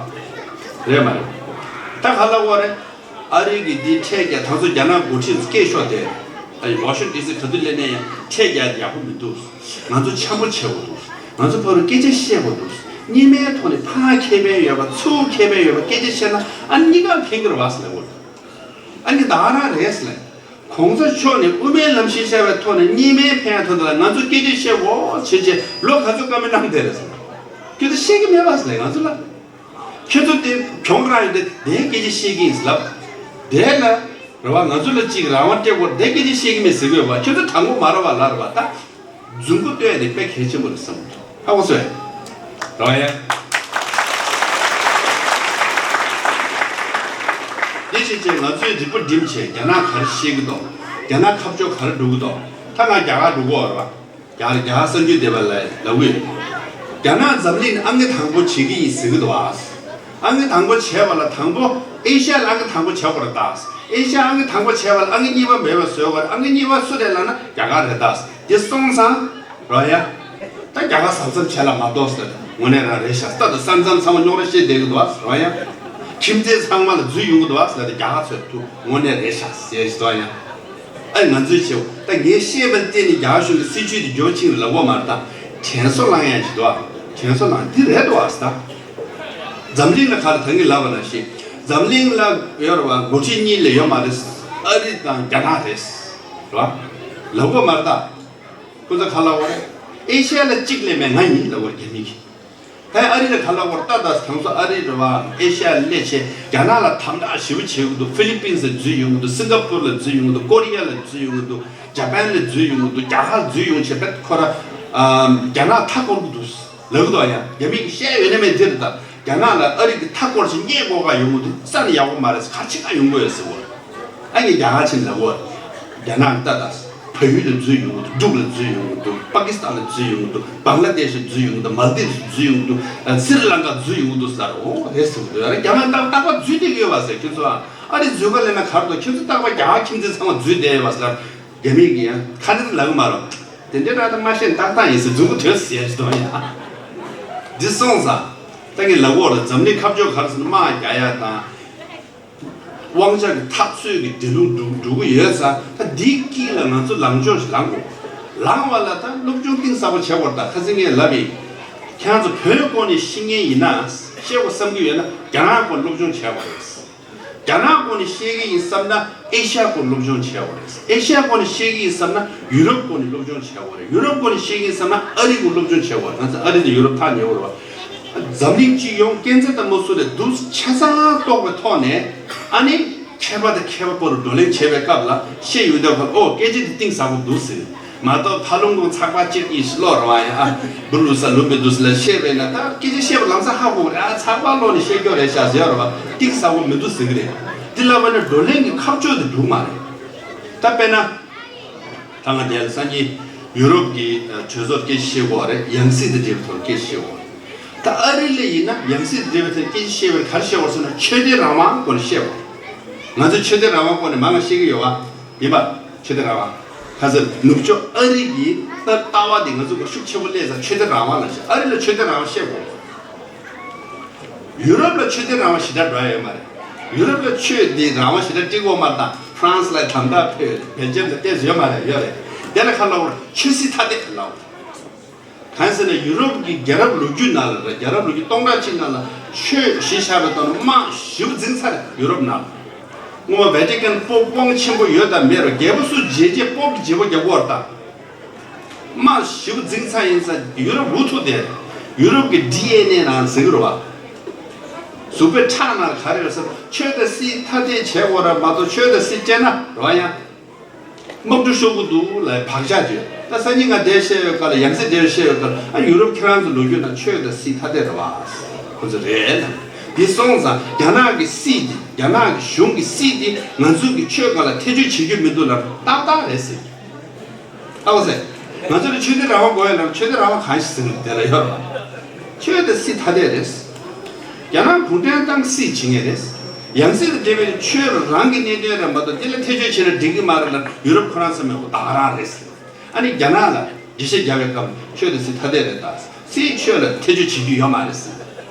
རེད་མ་རེད། ད་ག་རེ་ལབ་དགོས་རེད། ཨ་རི་གིས་འདི་ཁྲལ་རྒྱག་ད་ཚོ་རྒྱ་ནག་འགོ་ཁྲིད་སྐད་ཤོར་ཏེ། ཨ་ཡི་ཝ་ཤིང་ཊོན་ཌི་སི་ག་དུས་སླེབས་ནའི་ཡང་ཁྲལ་རྒྱག་ཡག་པོ་མི་འདུག་ང་ཚོ་འཆམ་པོ་བྱེད་དགོས་འདུག་ང་ཚོ་ཕ་རུ་སྐད་ཆ་བཤད་དགོས་འདུག་གཉིས་སྨན་ཐོག་ནས་ཕར་ཁེ་ཕན་ཡོད་པ་ཚུར་ཁེ་ཕན་ཡོད་པ་སྐད་ཆ་བཤད་ན། ཨ་ནི་གཉིས་ཀ་ཕན་གྱི་རེད་བ་ཟེར་ལབ་དགོས། ཨ་ནི་ད་ག་རང་རེད་ཟེར་ལབ། གོང་ས་མཆོག་ནས་དབུ་མའི་ལམ་གཞི་བཞག་པའི་ཐོག་ནས་གཉིས་སྨན་ཕན་ཡག་ཐོག་འདི་ལ་ང་ཚོ་སྐད་ཆ་བཤད་དགོས་བྱས་བྱས་ལོ་ག་ཚོད་བཀའ་མོལ་གནང་བསྡད་རེད་ཟེར། ཁྱོད་ཚོ་བཤད་ཀྱི་མེད་པ་ཟེར་ལབ་ང་ཚོ་ལ། ཁྱོད་ཚོ་དེ་གྱོང་རག་ཡོད་དེ་དེའི་སྐད་ཆ་བཤད་ཀྱི་ཡིན་ཟེར་ལབ། དེ་ལ་རེད་བ། ང་ཚོ་ལ་ཅིག་རང་དབང་སྤྲད་དགོས་དེ་སྐད་ཆ་བཤད་ཀྱི་མེད་ཟེར་གྱི་ཡོད་པ། ཁྱོད་ཚོ་དྲང་པོ་མ་རེད་བ་ལབ་རེད་བ་ད། མཛུབ་གུ་སྟོན་ཡ་དེ་དཔེ་གལ་ཆེན་པོ་རེད་བསམ་གྱི་འདུག་ཧ་གོ་སོང་ངས། རེད་བ་ཡ། དེ་བྱས་བྱས་ང་ཚོས་རིག་པ་སྒྲིམ་བྱས་རྒྱ་ནག་ག་རེ་བཤད་ཀྱི་འདུག་རྒྱ་ནག་ཁ་ཕྱོགས་ག་རེ་འགྲོ་གི་འདུག་ད་ང་རྒྱ་གར་འགྲོ་གི་ཡོད་རེད་བ། རྒྱ་རྒྱ་གར་གསར་འགྱུར་སྡེ་བ་ལ་ལབ་གི་ཡོད། རྒྱ་ནག་འཛམ་གླིང་ནས་ཨང་ཀི་དང་པོ་བྱེད་ཀྱི་ཡིན་ཟེར་གྱི་འདུག་བ། ཨང་ཀི་དང་པོ་བྱས་པ་ལ་དང་པོ་ཨེ་ཤ་ཡ་ལ་ཨང་ཀི་དང་པོ་བྱེད་དགོས་རེད་ད། ཨེ་ཤ་ཡ་ཨང་ཀི་དང་པོ་བྱས་པ་ལ་ཨང་ཀི་གཉིས་པ་མེད་པ་བཟོ་དགོས་རེད། ཨང་ཀི་གཉིས་པ་སུ་རེད་ལབ་ན་རྒྱ་གར་རེད་ད། འདི་སོང་ཙང་། རོ་ཡ། ད་རྒྱ་གར་གཟབ་གཟབ་བྱས་ལ་མ་གཏོགས་ཟེར། དངོས་གནས་རང་རེད་ཤག་ད་ད་ས་མཚམས་ཚང་མ་རྙོག་དྲ་བཤད་བསྡད་ཀྱི་འདུག་བ་ཟེར། རོ་ཡ། ཁྱིམ་མཚེས་ཚང་མ་ལ་འཛུལ་ཡོང་གི་འདུག་བ་ཟེར། ད་རྒྱ་གར་ཚོས་ཐུག་དངོས་གནས་རེད་ཤག་ཟེར་ཞིག་འདུག་ཡ། ཨ་ང་ཚོས་བྱེད། ད་ངས་བཤད་པ་བརྟེན་ནས་རྒྱ་གར་གཞུང་གི་སྲིད་བྱུས་དེ་འགྱུར་ཕྱིན་ལབ་དགོས་མ་རེད་ད། དྲན་གསོ་བསླང་ཡ་ཞིག་འདུག་བ། དྲན་གསོ་བསླང་འདི་རེད་འདུག་བ་ཟེར་ད། འཛམ་གླིང་ལ་ག་རེ་ད་གིན་ལབ་པ་ནང་བཞིན། འཛམ་གླིང་ལ་ཡོད་རེད་བ། འགོ་ཁྲིད་གཉིས་ལས་ཡོད་མ་རེད། ཨ་རི་དང་རྒྱ་ནག་རེད། རེད་བ། ལབ་དགོས་མ་རེད་ད། ཁོ་ཚོ་ག་ལབ་དགོས་རེད། ཨེ་ཤ་ཡ་ལ་གཅིག་ལས་མེད་ང་ཡིན་ལབ་དགོས་རེད་རྒྱ་མི་གིས། ཧེ་ཨ་རི་ལ་ག་ལབ་དགོས་རེད། ད་ད་དེང་སང་ཨ་རི་རེད་བ། ཨེ་ཤ་ཡ་སླེབས་བྱས་རྒྱ་ནག་ལ་དམ་དྲག་ཞེ་པོ་བྱེད་ཀྱི་འདུག་ཧྥི་ལི་པིན་སི་ལ་འཛུལ་ཡོང་གི་འདུག་སིང་ག་པུར་ལ་འཛུལ་ཡོང་གི་འདུག་ཀོ་རི་ཡ་ལ་འཛུལ་ཡོང་གི་འདུག་ཇ་པན་ལ་འཛུལ་ཡོང་གི་འདུག་རྒྱ་གར་འཛུལ་ཡོང་བྱས་པས་ཁོ་ར་ཨ་རྒྱ་ནག་མཐའ་བསྐོར་གི་འདུག་ལབ་ཀྱི་འདུག་ཡ། རྒྱ་མི་གིས་བཤད་ཡོད་ན་མེད་འདིར་ད། རྒྱ་ནག་ལ་ཨ་རི་གི་མཐའ་བསྐོར་ཞིག་རྙེད་དགོས་ག་ཡོང་གི་འདུག་ས་ནི་ཡག་པོ་མ་རེད། ག་ཆེ་ག་ཡོང་གི་ཡོད་ཟེར་བ། ཨ་ནི་རྒྱ་གར་ཕྱིན་ལབ་བ། རྒྱ་ནག་ལྟ་ད། བལ་ཡུལ་ལ་འཛུལ་ཡོང་གི་འདུག་འབྲུག་ལ་འཛུལ་ཡོང་གི་འདུག་པ་ཀི་སི་ཐན་ལ་འཛུལ་ཡོང་གི་འདུག་བང་ལ་དེ་ཤི་འཛུལ་ཡོང་གི་འདུག་མལ་དིབ་འཛུལ་ཡོང་གི་འདུག་ཨ་སི་རི་ལང་ཀ་འཛུལ་ཡོང་གི་འདུག་ཟེར། འོ་རེད་ཟེར་གི་འདུག་ཡ། རྒྱ་ནག་ཏག་ཏག་པ་འཛུལ་བསྡད་ཀྱི་ཡོད་པ་ཟེར། ཁྱོད་ཚོ་ཨ་རི་འཛུལ་ག་ལེན་ན་ག་རེ་འདུག་ཁྱོད་ཚོ་ཏག་པ་རྒྱ་གར་ཁྱིམ་མཚེས་ཚང་མ་འཛུལ་བསྡད་ཡོད་པ་ཟེར། རྒྱ་མི་གིས་ཡང་ཁ་ནས་ལབ་གི་མ་རེད། དེ་འདྲའི་ར་ད་མ་ཤེས་ཏག་ཏག་ཡིན་ཟེར། མཛུབ་གུ་དོད་ཟེར་ཞིག་གཏོང་ཡ། འདི་སོང་ཙང་། ད་ངས་ལབ་འོག་ལ་འཛམ་གླིང་ཁ་ཕྱོགས་ག་རེ་ཟེར་ན་དམག་རྒྱག་ཡ་དང་། དབང་ཆ་གི་འཐབ་རྩོད་ཀྱི་འགྲན་བསྡུར་འགྲོ་འགྲོ་གི་ཡོད་ཙང་། ད་འདིའི་དཀྱིལ་ལ་ང་ཚོ་ལངས་ཕྱོགས་ཤིག་ལངས་དགོས། ལངས་པ་ལ་ད་སློབ་སྦྱོང་གཏིང་ཟབ་པོ་བྱེད་དགོས། ད་ཁ་སང་ངས་ལབ་ཡིན། ཁྱེད་རང་ཚོ་བོད་སྐོར་ནས་ཤེས་མཁན་ཡིན་ན། ཤེས་དགོས་བསམ་གྱི་ཡོད་ན་རྒྱ་ནག་སྐོར་སློབ་སྦྱོང་བྱེད་དགོས་རེད། རྒྱ་ནག་སྐོར་ནས་ཤེས་ཀྱི་ཡིན་བསམ་ན་ཨེ་ཤ་ཡ་སྐོར་སློབ་སྦྱོང་བྱེད་དགོས་རེད། ཨེ་ཤ་ཡ་སྐོར་ནས་ཤེས་ཀྱི་ཡིན་བསམ་ན་ཡུ་རོབ་སྐོར་ནས་སློབ་སྦྱོང་བྱེད་དགོས་རེད། ཡུ་རོབ་སྐོར་ནས་ཤེས་ཀྱི་ཡིན་བསམ་ན་ཨ་རི་སྐོར་སློབ་སྦྱོང་བྱེད་དགོས་རེད། ང་ཚོ་ཨ་རི་དང་ཡུ་རོབ་ཐག་ཉེ་བོ་རེད་བ། འཛམ་གླིང་སྤྱི་ཡོངས་སྐས་འཛེག་དང་དམའ་ཤོས་ལས་སྡུག་ཆ་ཚང་ཏོག་པའི་ཐོག་ནས། ཨ་ནི་མཁས་པ་དང་མཁས་པ་བར་བགྲོ་གླེང་བྱེད་པའི་སྐབས་ལ་བཤད་ཡོང་དུས་ཁོ་ཨོ་སྐད་ཆ་འདི་གཏིང་ཟབ་པོ་འདུག་ཟེར། མ་གཏོགས་ཕ་ལུང་ཁུང་ཚགས་པར་གཅིག་གཉིས་ཤིག་ཀློག་རོགས་ཨ་ཡ། ཨ་བུ་ལུ་ས་ལུ་མི་འདུག་ཟེར་ལ་བཤད་པས་ན། ད་སྐད་ཆ་བཤད་པ་ལམ་སང་ཧ་གོ་གི་རེད། ཨ་ཚགས་པར་ཀློག་ནས་བཤད་རྒྱུ་རེད་ཤག་ཟེར་རོགས་པ། གཏིང་ཟབ་པོ་མི་འདུག་ཟེར་གི་རེད། འདི་ལབ་པ་ན་བགྲོ་གླེང་གི་ཁ་ཕྱོགས་དེ་འགྲིག་མ་རེད། ད་དཔེར་ན། ད་ང་དེ་སང་ཉིན་ཡུ་རོབ་ཀྱི་གྲོས་ཚོགས་སྐད་ཆ་བཤད་དགོས་རེད། ཡང་སྲིད་དང་འབྲེལ་བའི་ཐོག་སྐད་ཆ་བཤད་དགོས་རེད། ད་ཨ་རི་ལ་ཡིན་ན་ཡང་སྲིད་དང་འབྲེལ་བའི་ཐོག་སྐད་ཆ་བཤད་པར་ག་རེ་བཤད་དགོས་ཟེར་ན་ཆོས་དད་རང་དབང་སྐོར་ནས་བཤད་དགོས། ང་ཚོ་ཆོས་དད་རང་དབང་སྐོར་ནས་མང་ང་བཤད་ཀྱི་ཡོད་པ། ཡིན་པ། ཆོས་དད་རང་དབང་། ག་ཚོད་ནུབ་ཕྱོགས་ཨ་རི་གི་ལྟ་ལྟ་བ་དེ་ང་ཚོ་གི་ཤུགས་ཆེན་པོ་སླེབས་ཙང་ཆོས་དད་རང་དབང་ལ་བཤད། ཨ་རི་ལ་ཆོས་དད་རང་དབང་བཤད་དགོས། ཡུ་རོབ་ལ་ཆོས་དད་རང་དབང་ཞེ་དྲག་འགྲོ་ཡ་ཡོད་མ་རེད། ཡུ་རོབ་ལ་ཆོས་དད་རང་དབང་ཞེ་དྲག་སྤྲད་ཀྱི་ཡོད་མ་རེད། ད་ཧྥ་རན་སི་ལ་དམ་དྲག་ཕེབས། བྷེལ་ཇམ་ལ་ཏོག་ཙམ་ཡོད་མ་རེད། ཡོད་རེད། དེ་ལ་ག་རེ་ལབ་དགོས་རེད། ཆོས་སྲིད་ཐ་དད་ལབ་དགོས་རེད། གང་ཟེར་ན་ཡུ་རོབ་ཀྱི་རྒྱལ་རབས་ལོ་རྒྱུས་ནང་ལ་རེད། རྒྱལ་རབས་ལོ་རྒྱུས་སྟོང་ཕྲག་གཅིག་ནང་ལ་ཆོས་གཞི་བཞག་པའི་ཐོག་ནས་དམག་ཞེ་པོ་འཛིང་ཚར་རེད་ཡུ་རོབ་ནང་ལ། སྔོན་མ་ཝེ་ཏི་ཀན་པོབ་དབང་ཆེན་པོ་ཡོད་དང་མེད་རུང་རྒྱལ་པོ་སུ་བརྗེ་བརྗེ་པོབ་ཀྱི་བརྗེ་པོ་རྒྱག་གི་ཡོད་རེད་ད། དམག་ཞེ་པོ་འཛིང་ཚར་ཡིན་ཙང་ཡུ་རོབ་འུ་ཐུག་བསྡད། ཡུ་རོབ་ཀྱི་ཌི་ཨེན་ཨེ་ནང་ཟེར་གི་རེད་བ། གཟུགས་པོའི་ཁྲག་ནང་ག་རེ་ཡོད་ཟེར་ན་ཆོས་དང་སྲིད་ཐ་དད་བྱེད་དགོས་རེད་མ་གཏོགས་ཆོས་དང་སྲིད་བཅད་ན་རེད་བ་ཡང་། དམག་འཁྲུག་ཤོར་གི་འདུག་ལབ་བག་ཆགས་བརྗོད། ད་སང་ཉིན་ང་འདིར་བཤད་ཡོད་སྐབས་ལ་ཡང་སྲིད་འདིར་བཤད་ཡོད་སྐབས་ལ་ཨ་ཡུ་རོབ་ཁྱེད་རང་ཚོ་ལོ་རྒྱུས་ནང་ཆོས་དང་སྲིད་ཐ་དད་རེད་བ། ཁོ་ཚོ་རེད་ལ། འདི་སོང་ཙང་རྒྱ་ནག་གི་སྲིད་དེ་རྒྱ་ནག་གི་གཞུང་གི་སྲིད་དེ་ང་ཚོ་གི་ཆོས་སྒང་ལ་ཐེ་བྱུས་བྱེད་རྒྱུ་མི་འདུག་ལབ་ཏག་ཏག་རེད་ཟེར། ཨ་ཁུ་ཟེར། ང་ཚོ་ལ་ཆོས་དད་རང་དབང་དགོས་ཡོད་ལབ་ན་ཆོས་དད་རང་དབང་གང་ཞིག་ཟེར་དེ་ལ་ཡོད་རེད། ཆོས་དང་སྲིད་ཐ་དད་རེད། རྒྱ་ནག་གུང་ཁྲན་ཏང་སྲིད་བྱེད་མཁན་རེད། ཡང་སྲིད་དང་འབྲེལ་བའི་ཆོས་རང་གི་གནད་དོན་རེད་མ་གཏོགས་དེ་ལ་ཐེ་བྱུས་བྱས་ན་འགྲིག་གི་མ་རེད་ལབ་ཡུ་རོབ་ཁོ་རང་ཚོ་མེད་པོ་ད་ག་རང་རེད་ཟེར། ཨ་ནི་རྒྱ་ནག་ལ་འགྲེལ་བཤད་རྒྱག་པའི་སྐབས་ཆོས་དང་སྲིད་ཐ་དད་རེད་ད། སྲིད་ཆོས་ལ་ཐེ་བྱུས་བྱེད་རྒྱུ་ཡོད་མ་རེད་ཟེར།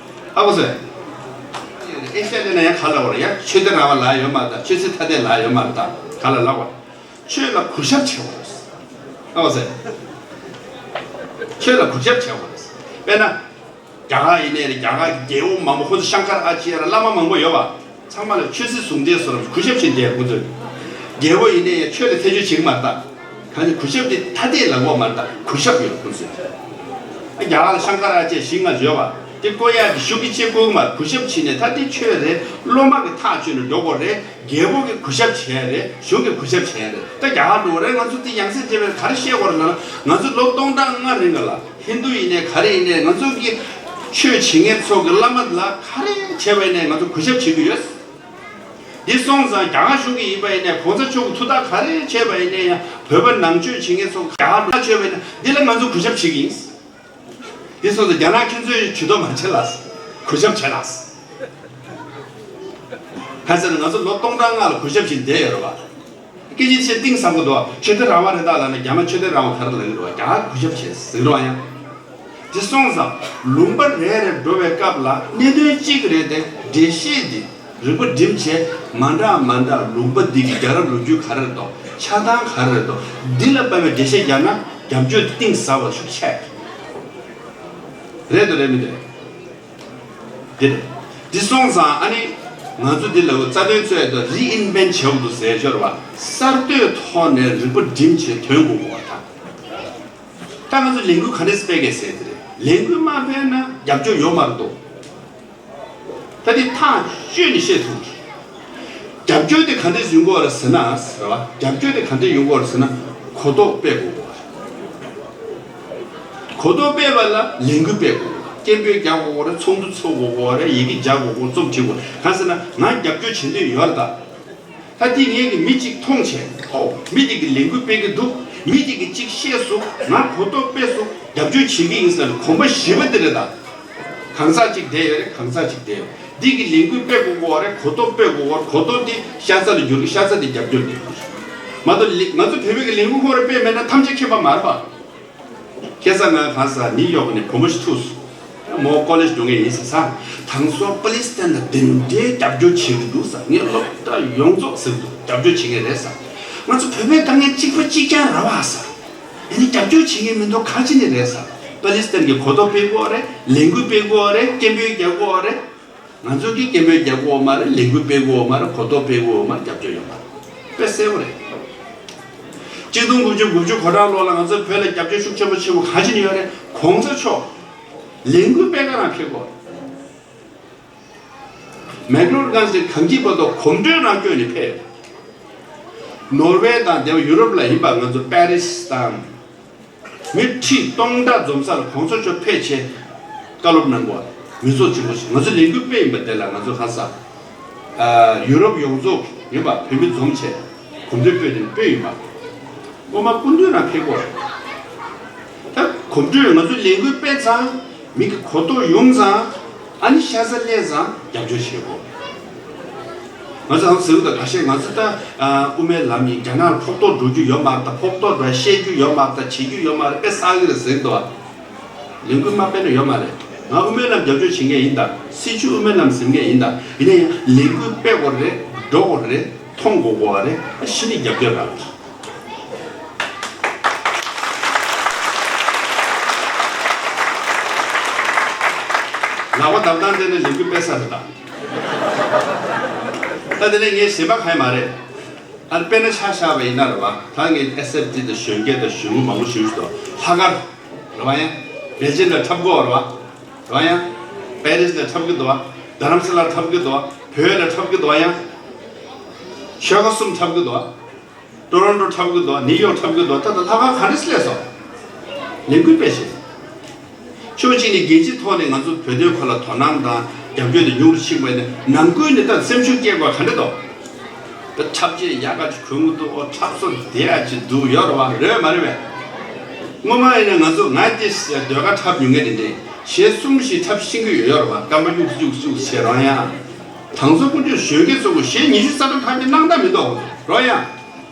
ཨ་ཁུ་ཟེར། ཨེ་ཤ་ཡ་ལ་ན་ཡང་ག་ལ་བར་ཡང་ཆོས་དད་རང་དབང་ལ་ཡོད་མ་རེད་ད། ཆོས་སྲིད་ཐ་དད་ལ་ཡོད་མ་རེད་ད། ག་ལ་ལབ་པ། ཆོས་ལ་གུས་ཞབས་བྱེད་དགོས་རེད། ཨོ་ཟེར། ཆོས་ལ་གུས་ཞབས་བྱེད་དགོས་རེད། དཔེར་ན། རྒྱ་གར་ཡིན་ནའི་རེད། རྒྱ་གར་གྱི་རྒྱལ་པོ་མང་པོ་ཁོ་ཚོ་ཤང་ཀར་ཨ་ཅརྱ་ལ་བླ་མ་མང་པོ་ཡོད་པ། ཚང་མ་ལ་ཆོས་སྲིད་ཟུང་འབྲེལ་བཟོ་རྒྱུ་གུས་ཞབས་བྱེད་བསྡད་ཁོ་ཚོས། རྒྱལ་པོ་ཡིན་ནའི་ཆོས་ལ་ཐེ་བྱུས་བྱེད་ཀྱི་མ་རེད་ད། གང་ཅི་གུས་ཞབས་དེ་ཐ་དད་ལ་གོ་མ་རེད་ད། གུས་ཞབས་ཡོད་ཁོ་ཚོས། ཨ་རྒྱ་གར་ལ་ཤང་ཀར་ཨ་ཅརྱ་བཞི་ལྔ་ཡོད་པ། དེ་བསྐོ་ཡག་གི་ཤུགས་ཀྱིས་བྱེད་དགོས་ཀྱི་མ་རེད། གུས་ཞབས་བྱེད་ནས་ད་དེ་ཆོས་རེད། སློབ་མ་གིས་ཐག་གཅོད་ནས་འགྲོ་དགོས་རེད། རྒྱལ་པོ་གིས་གུས་ཞབས་བྱས་རེད། གཞུང་གིས་གུས་ཞབས་བྱས་རེད། ད་རྒྱ་གར་འགྲོ་རེད། ང་ཚོ་དེ་ཡང་སྲིད་བྱས་པའི་ག་རེ་བཤད་དགོས་རེད་ལབ་ན། ང་ཚོ་ལོ་སྟོང་ཕྲག་ལྔ་རིང་ག་ལ་ཧིན་རྡུ་ཡིན་ནའི་ག་རེ་ཡིན་ནའི་ང་ཚོ་གི་ཆོས་བྱེད་མཁན་ཚོ་གི་བླ་མ་ལ་ག་རེ་བྱས་པ་ཡིན་ནའི་ང་ཚོ་གུས་ཞབས་བྱེད་ཀྱི་ཡོད། འདི་སོང་ཙང་རྒྱ་གར་གཞུང་གི་ཡིན་པ་ཡིན་ནའི་གོང་ས་མཆོག་གི་ཐུགས་ཐག་ག་རེ་བྱས་པ་ཡིན་ནའི་ཡང་བོད་པ་ནང་ཆོས་བྱེད་མཁན་ཚོ་རྒྱ་གར་ལ་བྱས་པ་ཡིན་ན་འདི་ལ་ང་ཚོ་གུས་ཞབས་བྱེད་ཀྱི་ཡིན། འདི་སོང་ཙང་རྒྱ་ནག་ཁྱེད་ཚོས་ཇུས་གཏོགས་མ་བྱེད་ལགས། གུས་ཞབས་བྱེད་ལགས། གང་ཟེར་ན་ང་ཚོ་ལོ་སྟོང་ཕྲག་ལྔ་ལ་གུས་ཞབས་བྱེད་བསྡད་ཡོད་རེད་བ། སྐད་ཆ་བཤད་གཏིང་ཟབ་པོ་འདུག་ཆོས་དད་རང་དབང་རེད་ད་ལབ་ན་རྒྱ་ནག་ཆོས་དད་རང་དབང་ག་རེ་ལབ་ཀྱི་རེད་བ། རྒྱ་གར་གུས་ཞབས་བྱེད་ཟེར་གྱི་རེད་བ་ཡང་། དེ་སོང་ཙང་ལུང་པ་རེ་རེ་འགྲོ་བའི་སྐབས་ལ་གནད་དོན་གཅིག་རེད་དེ་འགྲེལ་བཤད་འདི་རིག་པ་སྒྲིམ་བྱས་མ་འདྲ་མ་འདྲ་ལུང་པ་འདི་གི་རྒྱལ་རབས་ལོ་རྒྱུས་ག་རེ་རེད་དོ། ཆགས་སྡང་ག་རེ་རེད་དོ། འདི་ལ་དཔག་པའི་འགྲེལ་བཤད་རྒྱག་ན་རྒྱབ་ཆོས་གཏིང་ཟབ་པ་ཤུགས་ཆེ་རེད་དོ་རེད་མི་འདུག་འདི་རེད། འདི་སོང་ཙང་ཨ་ནི་ ང་ཚོ་འདི་ལ་རྩ་དོན་རྩོད་དོ་རི་ཨིན་བེན་བྱེད་དགོས་འདུག་ཟེར་ཞོར་བ་གསར་གཏོད་ཐོག་ནས་རིག་པ་སྒྲིམ་བྱས་ཐོན་དགོས་གོ་བ་དང་། ད་ང་ཚོ་ལས་འགུལ་ག་འདྲས་སྤེལ་གས་ཟེར་དེ་རེད། ལས་འགུལ་མ་སྤེལ་ན་རྒྱབ་སྐྱོར་ཡོད་མ་རེད་དོ། ད་དེ་ཐག་གཅོད་ནས་བཤད་ཐུབ་ཀྱི། རྒྱབ་སྐྱོར་དེ་ག་འདྲས་ཡོང་གི་ཡོད་རེད་ཟེར་ན་ཟེར་བ། རྒྱབ་སྐྱོར་དེ་ག་འདྲས་ཡོང་གི་ཡོད་རེད་ཟེར་ན་གོ་རྟོགས་སྤེལ་དགོས་གོ་བ་རེད། གོ་རྟོགས་སྤེལ་བ་ལ་ལས་འགུལ་སྤེལ་དགོས་གོ་བ། སྐད་འབོད་རྒྱག་དགོས་གོ་བ་རེད། ཚོགས་འདུ་ཚོགས་དགོས་གོ་བ་རེད། ཡི་གེ་རྒྱག་དགོས་གོ་རྩོམ་བྲིས་དགོས། གང་ཟེར་ན་ང་རྒྱབ་སྐྱོར་བྱེད་འདོད་ཡོད་རེད་ད། ད་དེ་ངས་ཀྱི་མི་གཅིག་མཐོང་བྱས། ཨོ། མི་དེ་གི་ལས་འགུལ་སྤེལ་གི་འདུག་མི་དེ་གི་གཅིག་བཤད་སོང་། ང་གོ་རྟོགས་སྤེལ་སོང་། རྒྱབ་སྐྱོར་བྱེད་ཀྱི་ཡིན་ཟེར་གོམ་པ་བཞི་པ་དེ་རེད་ད། གང་ཟག་གཅིག་བསྡད་ཡོད་རེད། གང་ཟག་གཅིག་བསྡད་ཡོད། འདི་གི་ལས་འགུལ་སྤེལ་དགོས་གོ་རེད། གོ་རྟོགས་སྤེལ་དགོས་གོ་རེད། གོ་རྟོགས་འདི་ཤ་ཚ་ལ་འགྱུར་གི། ཤ་ཚ་འདི་རྒྱབ་སྐྱོར་འདི་མ་གཏོགས་ལི་ང་ཚོ་བོད་པའི་གི་ལས་འགུལ་ཁོ་ར་སྤེལ་མེད་ན་ཐམས་ཅད་མཁྱེན་པ་མ་རེད་པ། ཁ་སང་ང་གང་ཟག་ནིའུ་ཡོག་ནས་བུ་མོ་ཞིག་ཐུག་སོང་། མོ་ཀོ་ལེཇ་འགྲོ་མཁན་ཡིན་ཟེར་ས། དང་སོ་པ་ལི་སི་ཐན་ལ་དེ་འདྲའི་རྒྱབ་སྐྱོར་བྱེད་ཀྱི་འདུག་ཟེར། ངས་སློབ་གྲྭ་ཡོངས་རྫོགས་ཟེར་གྱི་འདུག་རྒྱབ་སྐྱོར་བྱེད་མཁན་རེད་ཟེར། ང་ཚོ་བོད་པའི་དཀའ་ངལ་གཅིག་པ་གཅིག་རྐྱང་རེད་པ་ཟེར། ཡིན་ནའི་རྒྱབ་སྐྱོར་བྱེད་མཁན་མི་འདུག་ག་ཅི་ནས་རེད་ཟེར། པ་ལི་སི་ཐན་གྱིས་གོ་རྟོགས་སྤེལ་དགོས་རེད། ལས་འགུལ་སྤེལ་དགོས་རེད། སྐད་འབོད་རྒྱག་དགོས་རེད། ང་ཚོ་གིས་སྐད་འབོད་རྒྱག་དགོས་མ་རེད། ལས་འགུལ་སྤེལ་དགོས་མ་རེད། གོ་རྟོགས་སྤེལ་དགོས་མ་རེད། རྒྱབ་སྐྱོར་ཡོད་མ་རེད། དཔེ་གསལ་པོ་རེད། གཅིག་སྟོང་དགུ་བརྒྱ་དགུ་བཅུ་གོ་གྲངས་ལོ་ལ་ང་ཚོ་བོད་ལ་རྒྱབ་སྐྱོར་ཤུགས་ཆེན་པོ་བྱེད་དགོས་ག་ཅི་ནས་ཡོད་རེད། གོང་ས་མཆོག་ལས་འགུལ་སྤེལ་ག་རང་ཕེབས་དགོས། མེག་ལོར་གང་ཟེར་གངས་སྐྱིད་བར་དུ་གོམ་བགྲོད་རང་བསྐྱོད་ནས་ཕེབས། ནོར་ཝེ་དང་དེ་བ་ཡུ་རོབ་ལ་ཡིན་པ་ང་ཚོ་པེ་རི་སི་དང་། མི་ཁྲི་སྟོང་ཕྲག་འཛོམས་ས་ལ་གོང་ས་མཆོག་ཕེབས་བྱས་བཀའ་སློབ་གནང་དགོས། མི་ཚོགས་ཆེན་པོ་ཞིག་ང་ཚོ་ལས་འགུལ་སྤེལ་ཡིན་པ་དེ་ལ་ང་ཚོ་ཧ་ས། ཡུ་རོབ་ཡོངས་རྫོགས་ཡིན་པ་བོད་མི་འཛོམས་བྱས་གོམ་བགྲོད་སྤོས་དེ་སྤོས་ཡིན་པ། སྔོན་མ་སྐུ་མདུན་རང་ཕེབས་དགོས། ད་གོམ་བགྲོད་ང་ཚོ་ལས་འགུལ་སྤེལ་ཙང་། མི་གི་གོ་རྟོགས་ཡོང་ཙང་། ཨ་ནི་ཤ་ཚ་སླེབས་ཙང་རྒྱབ་སྐྱོར་བྱེད་དགོས། ང་ཚོ་ཧང་ཟེར་བ་དང་ཁ་ཤས་ང་ཚོ་ད་དབུ་མའི་ལམ་ཡིན། རྒྱ་ནག་ལ་ཕོག་ཐུག་འགྲོ་རྒྱུ་ཡོད་མ་རེད། ད་ཕོག་ཐུག་འགྲོ་བཤད་རྒྱུ་ཡོད་མ་རེད། ད་བྱེད་རྒྱུ་ཡོད་མ་རེད། དཔེ་བསགས་ཀྱི་རེད་ཟེར་འདུག་བ། ལས་འགུལ་མ་སྤེལ་ན་ཡོད་མ་རེད། ང་དབུ་མའི་ལམ་རྒྱབ་སྐྱོར་བྱེད་མཁན་ཡིན་ད། སྲིད་བྱུས་དབུ་མའི་ལམ་ཟིན་མཁན་ཡིན་ད། ཡིན་ན་ཡང་ལས་འགུལ་སྤེལ་དགོས་རེད། འགྲོ་དགོས་རེད། མཐོང་དགོས་དགོས་རེད། ཨ་ཤི་ནི་རྒྱབ་སྐྱོར་རག་ལག་པ་བརྡབ་སྟངས་དེ་ནི་ལས་འགུལ་སྤེལ་ས་རེད་ད། ད་དེ་ནས་ངས་ཞེན་པ་གང་ཡང་མ་རེད། ཨ་དཔེར་ན་ཆ་བཞག་པ་ཡིན་ན་རེད་བ། ད་ངས་ཨེ་སི་ཨེཕ་ཊི་དང་གཞོན་སྐྱེས་དང་གཞོན་ནུ་མང་པོ་ཞིག་ཞུ་དོ། ལྷག་དཀར་རེད་བ་ཡང་། སྦེལ་ཇམ་ལ་འཁྲབ་དགོས་རེད་བ། རེད་བ་ཡང་། པེ་རིས་ལ་འཁྲབ་གི་འདུག་བ། རྡ་རམ་ས་ལར་འཁྲབ་གི་འདུག་བ། བོད་ལ་འཁྲབ་གི་འདུག་བ་ཡང་། ཆོལ་ཁ་གསུམ་འཁྲབ་གི་འདུག་བ། ཊོ་རོན་ཊོ་འཁྲབ་གི་འདུག་ནིའུ་ཡོག་འཁྲབ་གི་འདུག་ད་ལྟ་ལྷག་དཀར་ག་འདྲ་སླེབས་སོང་། ལས་འགུལ་སྤེལ་ཤེས། ཕྱོགས་གཅིག་ནས་རྒྱལ་སྤྱིའི་ཐོག་ནས་ང་ཚོ་བོད་དོན་སྐོར་ལ་དོ་སྣང་དང་རྒྱབ་སྐྱོར་དེ་ཉུང་རུ་ཕྱིན་པ་ཡིན་ན། ནང་ཁུལ་ནས་ད་སེམས་ཤུགས་སྐྱེ་དགོས་ག་འདྲ་འདུག་ད་འཁྲབ་ཆས་ཡག་ག་ཅིག་གོན་གི་འདུག་ཨོ་འཁྲབ་སོ་བདེ་ཡག་ཅིག་འདུག་ཡོད་རེད་བ། རེད་མ་རེད་བས། སྔོན་མ་ཡིན་ན་ང་ཚོ་ང་དེ་ཟློས་གར་འཁྲབ་མྱོང་མཁན་དེ་འདྲས་གཞས་གསུམ་བཞི་འཁྲབ་ཤེས་ཀྱི་ཡོད་ཡོད་རེད་བ། རྐང་པ་གཡུག་གཡུག་གཡུག་བྱེད་རོགས་ཡ། དང་ཚོ་ཀུན་སྤྱོད་གཞོན་སྐྱེས་ཚོ་གུ་གཞས་ཉི་ཤུ་རྩ་གྲངས་འཁྲབ་ཀྱི་སྣང་དག་མི་འདུག་རོགས་ཡ།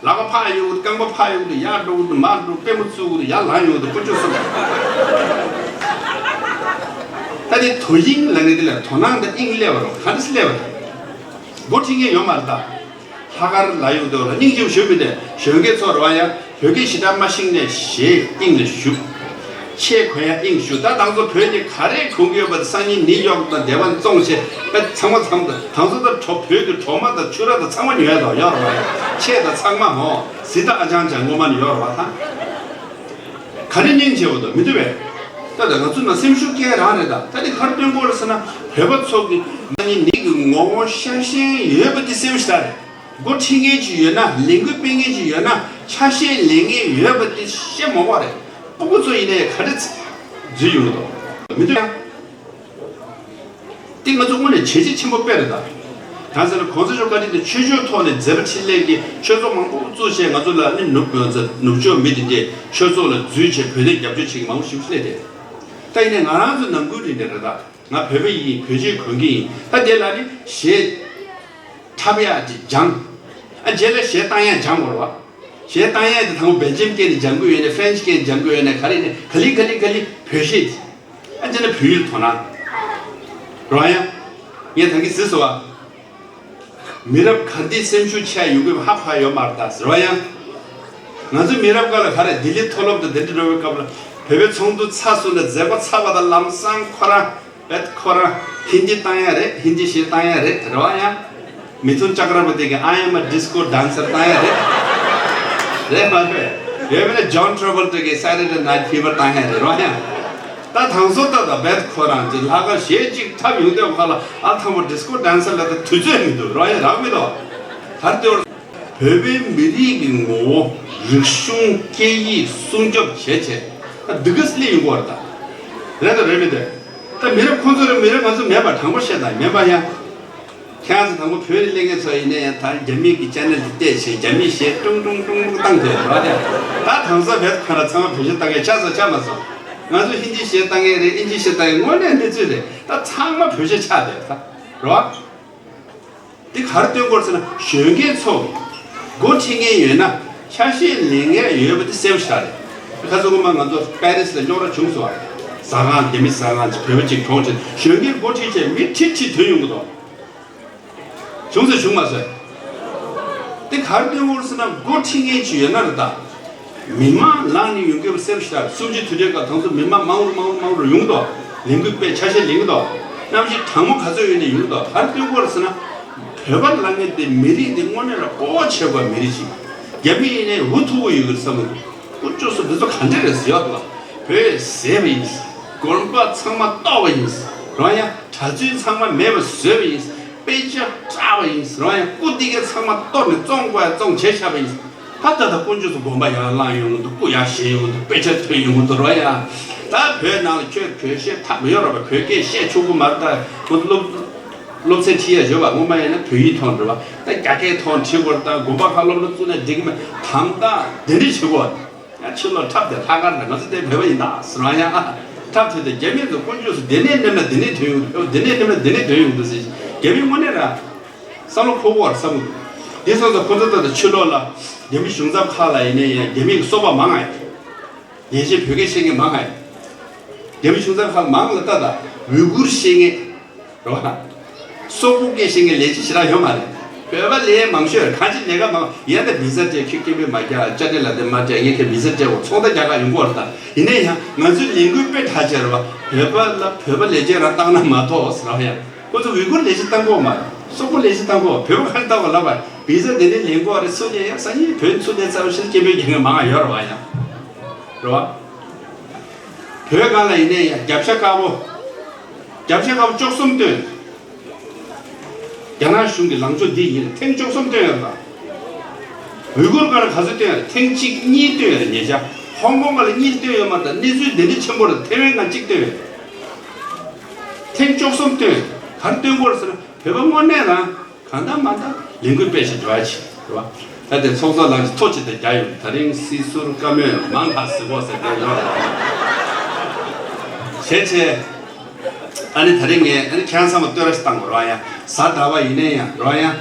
ལག་པ་ཕར་གཡུག་རྐང་པ་ཕར་གཡུག་དུ་ཡར་འགྲོ་གི་འདུག་མར་འགྲོ། པུས་མོ་བཙུགས་གི་འདུག་ཡར་ལངས་ཡོང་གི་འདུག་ཀུ་ཅོ་གསུམ། ད་དེ་དོ་དབྱིངས་ལ་ངེས་དེ་ལ་དོ་སྣང་དང་དབྱིངས་སླེབས་པ་རོ། ག་འདྲ་སླེབས་པ་རེད། འགོ་ཁྲིད་མཁན་ཡོད་མ་རེད་ད། ལྷག་དཀར་ལ་ཡོང་དུས་ལ་སྙིང་རྗེ་པོ་ཞུ་མི་འདྲ། གཞོན་སྐྱེས་ཚོར་བ་ཡང་བོད་སྐད་ཞེ་དྲག་མ་ཤེས་ནས་གཞས་དབྱིངས་ལ་ཞུགས། ཆས་གོན་ཡང་དབྱིངས་ཞུགས། ད་དང་ཚོ་བོད་ཀྱི་ག་རེ་གོན་གྱི་ཡོད་པ་དེ་སང་ཉིན་ནིའུ་ཡོག་དང་སྡེ་བ་བཙོང་བྱས་པ་ཚང་མ་ཚང་མ། དང་ཚོ་ད་གྲོ་བོད་ཀྱི་གྲོ་མ་དང་ཕྱུར་ར་དང་ཚང་མ་ཉོ་ཡ་དང་ཡོད་རེད་བ། ཆས་དང་ཚང་མ་ཧོ་གཟི་དང་ཨ་ཅང་ཅང་ངོ་མ་ནི་ཡོད་རེད་བ་ད། ག་རེ་སྙིང་རྗེ་པོ་དང་མི་འདུག་བས། ད་ད་ང་ཚོ་ན་སེམས་ཤུགས་སྐྱེ་རང་རེད་ད། ད་དེ་གར་སྟོན་དགོས་རེད་ཟེར་ན་བོད་པ་ཚོ་གི་ནི་ནི་གི་ངོ་བོ་ཤ་ཞེན་ཡོད་པ་དེ་སེམས་ཤ་རེད། འགོ་ཁྲིད་མཁན་ཅིག་ཡོད་ན་ལས་འགུལ་སྤེལ་མཁན་ཅིག་ཡོད་ན་ཆ་ཤས་ལེན་མཁན་ཡོད་པ་དེ་ཤེས་མོ་བ་རེད། སྤུ་གུ་ཚོ་ཡིན་ནའི་ག་རེ་འཛུལ་ཡོང་གི་འདུག་མི་འདུག་ཡ། དེ་ང་ཚོ་དངོས་གནས་བྱས་རྗེས་ཆེན་པོ་དཔེ་རེད་ད། གང་ཟེར་ན་གོང་ས་མཆོག་བཀའ་དྲིན་དེ་ཆོས་ཕྱོགས་ཐོག་ནས་མཛད་པ་འཕྲིན་ལས་ཀྱི་ཆོས་ཚོགས་མང་པོ་བཙུགས་བྱས་ང་ཚོ་ལ་ནི་ནུབ་ནུབ་ཕྱོགས་མི་དེ་འདྲས་ཆོས་ཚོགས་ལ་འཛུལ་བྱས་བོད་དོན་རྒྱབ་སྐྱོར་བྱེད་མཁན་མང་པོ་ཞིག་སླེབས་ཏེ། ད་ཡིན་ནའི་ང་རང་ཚོ་ནང་ཁུལ་རིག་གནས་རེད་ད། ང་བོད་པ་ཡིན། བོད་ཆས་གོན་གྱི་ཡིན། ད་དེ་ལ་ནི་གཞས་འཁྲབ་ཡག་ཅིག་སྦྱངས། ཨ་རྗེས་ལ་གཞས་བཏང་ཡག་སྦྱང་དགོས་རེད་བ། གཞས་བཏང་ཡག་དེ་དང་པོ་སྦེལ་ཇམ་སྐད་ནས་སྦྱང་དགོས་ཡོད་ནས། ཧྥ་རན་ཆི་སྐད་ནས་སྦྱང་དགོས་ཡོད་ནས། ག་རེ་ནས་ག་ལེ་ག་ལེ་ག་ལེ་བོད་གཞས་དེ། ཨ་ཅེ་ན་བོད་ཡིག་དོ་སྣང་རོ་ཡ། ངས་ད་གིན་ཟེར་སོང་བ། མི་རབས་ག་འདི་སེམས་ཤུགས་ཆེ་ཡོང་གི་ཧ་ཧ་ཡོད་མ་རེད་ད་ཟེར་བ་ཡ། ང་ཚོ་མི་རབས་སྐབས་ལ་ག་རེ་ལྡི་ལི་མཐོ་སློབ་དང་དེ་འདྲ་འགྲོ་བའི་སྐབས་ལ་བོད་པའི་ཚོགས་འདུ་ཚར་སོང་ན་མཛད་སྒོ་ཚར་བ་དང་ལམ་སང་ཁོ་རང་བེད་ཁོ་རང་ཧིན་དི་བཏང་ཡ་རེད། ཧིན་དི་གཞས་བཏང་ཡ་རེད་རེད་བ་ཡ། མི་ཐུན་ཅཀྲ་བར་ཏི་གི་I am a disco dancer བཏང་ཡ་རེད། རེད་མ་རེད། ཡོད་མེད་ན་John Travolta གི་Saturday Night Fever བཏང་ཡ་རེད་རོ་ཡ། ད་དང་སོ་ད་ད་བེད་ཁོ་རང་གི་ལྷག་དཀར་ཞེ་གཅིག་འཁྲབ་ཡོང་དུས་ཁ་ལ་ཨ་ཐང་པོ་disco dancer ལ་ད་དུས་ཚོད་མི་འདུག་རོ་ཡ། རག་མི་འདུག་གར་སྟོན། བོད་པའི་མི་རིགས་ཀྱི་ངོ་བོ། རིག་གཞུང་། སྐད་ཡིག་སྲུང་སྐྱོབ་བྱས་བྱས་ད་འདི་ག་སླེབས་ཡོང་གི་ཡོད་རེད། ད་རེད་དང་རེད་མི་འདུག་ད་མི་རབས་ཁོང་ཚོ་རེད། མི་རབས་ང་ཚོ་མེད་པ་དྲང་པོ་བཤད་དང་མེད་པ་ཡ། ཁྱེད་རང་ཚོ་དང་པོ་བོད་ལ་སླེབས་མཁན་ཚོ་ཡིན་ན་ཡང་ད་རྒྱ་མི་གི་channel དེ་བལྟས་བྱས་རྒྱ་མིའི་གཞས་ཀྲུང་ཀྲུང་ཀྲུང་ཀྲུང་བཏང་དེ་རེད་བ། དེ་ད་དང་ས་བེད་ཁ་ལ་ཚང་མ་བོད་གཞས་བཏང་མཁན་ཆགས་སོང་ཆགས་མ་སོང་། ང་ཚོ་ཧིན་དི་གཞས་བཏང་མཁན་རེད། ཨིན་ཇི་གཞས་བཏང་མཁན་དངོས་གནས་གནས་ཚུལ་རེད། ད་ཚང་མ་བོད་གཞས་ཆགས་དེ་ད་རེད་བ། དེ་ག་རེ་སྟོན་གྱི་ཡོད་ཟེར་ན་གཞོན་སྐྱེས་ཚོ་འགོ་ཁྲིད་མཁན་ཡོད་ན་ཆ་ཤས་ལེན་མཁན་ཡོད་པ་དེ་གསལ་པོ་ཞིག་རེད། ཁ་སང་སྔོན་མ་ང་ཚོ་པེ་རི་སི་ལ་རྙོག་དྲ་བྱུང་སོང་བ། ཟ་ཁང་རྒྱ་མི་ཟ་ཁང་ཅིག་བོད་པ་ཅིག་གྲོངས་བྱས་གཞོན་སྐྱེས་འགོ་ཁྲིད་བྱས་མི་ཁྲི་ཁྲི་ཐོན་ཡོང་གི་འདུག་བྱུང་ཟེར་བྱུང་མ་ཟེར། དེ་ག་རེ་སྟོན་གྱི་ཡོད་ཟེར་ན་འགོ་ཁྲིད་མཁན་ཅིག་ཡོད་ན་རེད་ད། མི་མང་ལངས་ནས་ཡོང་མཁན་གསལ་པོ་ཞིག་རེད། གསུམ་བཅུའི་དུས་དྲན་སྐབས་དང་ཚོ་མི་མང་མང་རུ་མང་རུ་མང་རུ་ཡོང་གི་འདུག་ལས་འགུལ་སྤེལ་ཆ་ཤས་ལེན་གྱི་འདུག་གནམ་གཤིས་གྲང་མོ་ག་ཚོད་ཡོད་ནས་ཡོང་གི་འདུག་ག་རེ་སྟོན་གྱི་ཡོད་ཟེར་ན། བོད་པ་ལབ་མཁན་དེ་མི་རིགས་དེ་དངོས་གནས་ལ་ལྐོག་བྱེད་པ་མི་རིགས་ཤིག་རྒྱ་མི་ཡིན་ནའི་འུ་ཐུག་གི་ཡོད་གི་བསམ་གི་འདུག་དཀོན་མཆོག་གསུམ་འདི་ཚོ་ག་འདྲ་རེད་ཟེར་ཡོད་དོ། བོད་ཟས་པ་ཡིན། དགོན་པ་ཚང་མ་གཏོར་བ་ཡིན། རང་ཡང་གྲྭ་བཙུན་ཚང་མ་མེད་པ་བཟོས་པ་ཡིན། དཔེ་ཆ་བཀྲག་པ་ཡིན། རང་ཡང་སྐུ་འདི་གའི་ཚང་མ་གཏོར་ནས་བཙོང་དགོས་ཡ་བཙོང་བྱས་བཞག་པ་ཡིན། ད་ད་ད་དཀོན་མཆོག་གསུམ་དགོན་པ་ཡར་བླངས་ཡོང་གི་འདུག་སྐུ་ཡར་བཞེངས་ཡོང་གི་འདུག་དཔེ་ཆ་ཐོན་ཡོང་གི་འདུག་རང་ཡང་ད་བོད་ནང་ལ་ཁྱོད་བོད་གཞས་འཁྲབ་མི་ཡོང་ར་བ། བོད་སྐད་བཤད་ཆོག་གི་མ་རེད། ད་ཁོ་ཚོ་སློབ་སློབ་ཚན་ཁྲིད་ཡ་ཡོད་པ། སྔོན་མ་ཡིན་ན་བོད་ཡིག་ཐོག་འགྲོ་བ། ད་རྒྱ་སྐད་ཐོག་ཁྲིད་དགོས་རེད། ད་དགོན་པ་ཁག་སློབ་གྲྭ་བཙུགས་ན་འགྲིག་གི་མེད། དམ་དང་དེ་འདྲ་བྱེད་དགོས། ཡང་ཕྱི་ལོགས་འཁྲབ་དེ་ལྷག་དཀར་རེད། ང་ཚོ་དེ་བོད་པ་ཡིན་ད་ཟེར་བ། ཡང་འཁྲབ་དེ་དེ་རྒྱ་མི་ཚོ་དཀོན་མཆོག་གསུམ་འདི་ནས་སླེབས་ན་འདི་ནས་ཐོན་ཡོང་གི་འདུག་འདི་ནས་སླེབས་ན་འདི་ནས་ཐོན་ཡོང་གི་འདུག་ཟེར། རྒྱ་མི་དངོས་གནས་ར་བསམ་བློ་འཁོར་གྱི་ཡོད་རེད་བསམ་གྱི་འདུག་དེ་སོང་ཙང་ཁོ་ཚོ་ད་ལྟ་ཕྱི་ལོགས་ལ་རྒྱ་མི་གཞུང་ཚབ་ཁག་ལ་ཡིན་ནའི་ཡང་རྒྱ་མི་གི་སོ་པ་མང་ང་ཡོད། ལས་བྱེད་བོད་སྐད་བཤད་མཁན་མང་ང་ཡོད། རྒྱ་མི་གཞུང་ཚབ་ཁག་མང་ལ་ལྟ་ད་ཝུ་གུར་བཤད་མཁན་རེད་བ། སོག་པོ་སྐད་བཤད་མཁན་ལས་བྱེད་ཞེ་དྲག་ཡོད་མ་རེད། བོད་པ་ལས་མང་ཤོས་རེད། གང་ཅི་ལས་ཀ་མང་ཡང་ད་བི་ཟ་སྤྲད། ཁྱོད་སྐད་འབོད་མ་རྒྱག་དཔྱ་ཁྲལ་ལ་དེ་མ་སྤྲད། ངས་ཁྱོད་བི་ཟ་སྤྲད་འོ་ཚོང་རྟགས་རྒྱག་ག་ཡོང་གི་ཡོད་རེད་ད། ཡིན་ན་ཡང་ང་ཚོའི་ལས་འགུལ་དཔེ་གྲགས་ཆེ་རེད་བ། བོད་པ་ལ་བོད་པ་ལས་བྱེད་རང་བཏང་ན་མ་གཏོགས་ཟེར་བ་ཡང་། ཁོ་ཚོ་ཝུ་གུར་ལས་བྱེད་བཏང་གི་ཡོད་མ་རེད། སོག་པོ་ལས་བྱེད་བཏང་གི་ཡོད། བོད་པ་ག་རེ་བཏང་གི་ཡོད་ལབ་པ། བི་ཟ་དེ་འདྲའི་ལེན་གྱི་ཡོད་རེད། ཚུར་སླེབས་ཡ་སང་ཉིན་བོད་ཚུར་སླེབས་ཚར་བ་ཕྱིར་སྐད་འབོད་རྒྱག་མཁན་མང་ང་ཡོད་རེད་བ་ཡང་། རེད་བ། བོད་སྒང་ལ་ཡིན་ནའི་ཡང་རྒྱབ་ཤ་དཀར་པོ། རྒྱབ་ཤ་དཀར་པོ་བཅུ་གསུམ་བཏོན། རྒྱ་ནག་གཞུང་གི་ལངས་ཕྱོགས་འདི་ཡིན། ཐེངས་བཅུ་གསུམ་བཏོན་ཡོད་པ། ཝུ་གུར་སྒང་ལ་ག་ཚོད་བཏོན་ཡོད། ཐེངས་གཅིག་གཉིས་བཏོན་ཡོད་རེད་ཉེ་ཆར། ཧོང་ཀོང་སྒང་ལ་གཉིས་བཏོན་ཡོད་མ་རེད། ད་གནས་ཚུལ་འདི་འདྲ་ཆེན་པོ་རེད། ཐེ་ཝན་སྒང་གཅིག་བཏོན་ཡོད། ཐེངས་བཅུ་གསུམ་བཏོན། ག་རེ་བཏོན་གྱི་ཡོད་རེད་ཟེར་ན་བོད་པ་དངོས་གནས་རང་གང་ལྟར་མ་ལྟར་ལས་འགུལ་སྤེལ་བཞིན་འགྲོ་ཡ་ཅིག་རེད་བ། ད་དེ་ཚོགས་གཙོ་ལགས་ཀྱིས་ཐོ་ཅིག་དེ་རྒྱག་ཡོད། ད་རིང་སྲིད་ཟུར་བཀའ་མོལ་མང་ཁག་ཟིག་གོ་ཟེར་དེ་ཡོད་རེད། བྱས་བྱས། ཨ་ནི་ད་རིང་ངས་ཨ་ནི་ཁྱེད་རང་ཚང་མ་བསྟོད་ར་ཞིག་བཏང་དགོས་རེད་བ། ཡང་གཟའ་ཟླ་བ་ཡིན་ནའི་ཡང་རེད་བ། ཡང་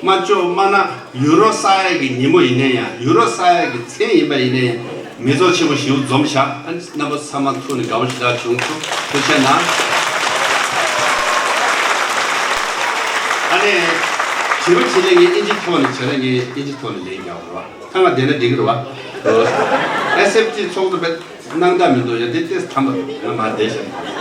མ་ལྕོགས་མ་ན་ཡུ་རོ་ས་ཡ་གི་ཉིན་མོ་ཡིན་ནའི་ཡང་ཡུ་རོ་ས་ཡ་གི་མཚན་ཡིན་པ་ཡིན་ནའི་ཡང་མི་ཚོགས་ཆེན་པོ་ཞིག་འཛོམས་བཞག་ཨ་ནི་རྣམ་པ་ཚང་མ་ཐུག་ནས་དགའ་པོ་ཞེ་དྲག་བྱུང་སོང་། ཐུགས་རྗེ་གནང་། ཨ་ནི་དྲི་བ་དྲིས་ལན་ངས་ཨིན་ཇི་ཐོག་ནས་བྱས་ན་ངས་ཨིན་ཇི་ཐོག་ནས་ལན་རྒྱག་དགོས་རེད་བ། ཐང་ང་བསྡད་ན་འགྲིག་གི་རེད་བ། ཨེས་ཨེཕ་ཊི་ཚོགས་གཙོ་བས་གནང་སྟངས་མི་འདུག་ཡ་དེ་ཏེས་ཐམ་པ་ང་མར་བསྡད་བཞག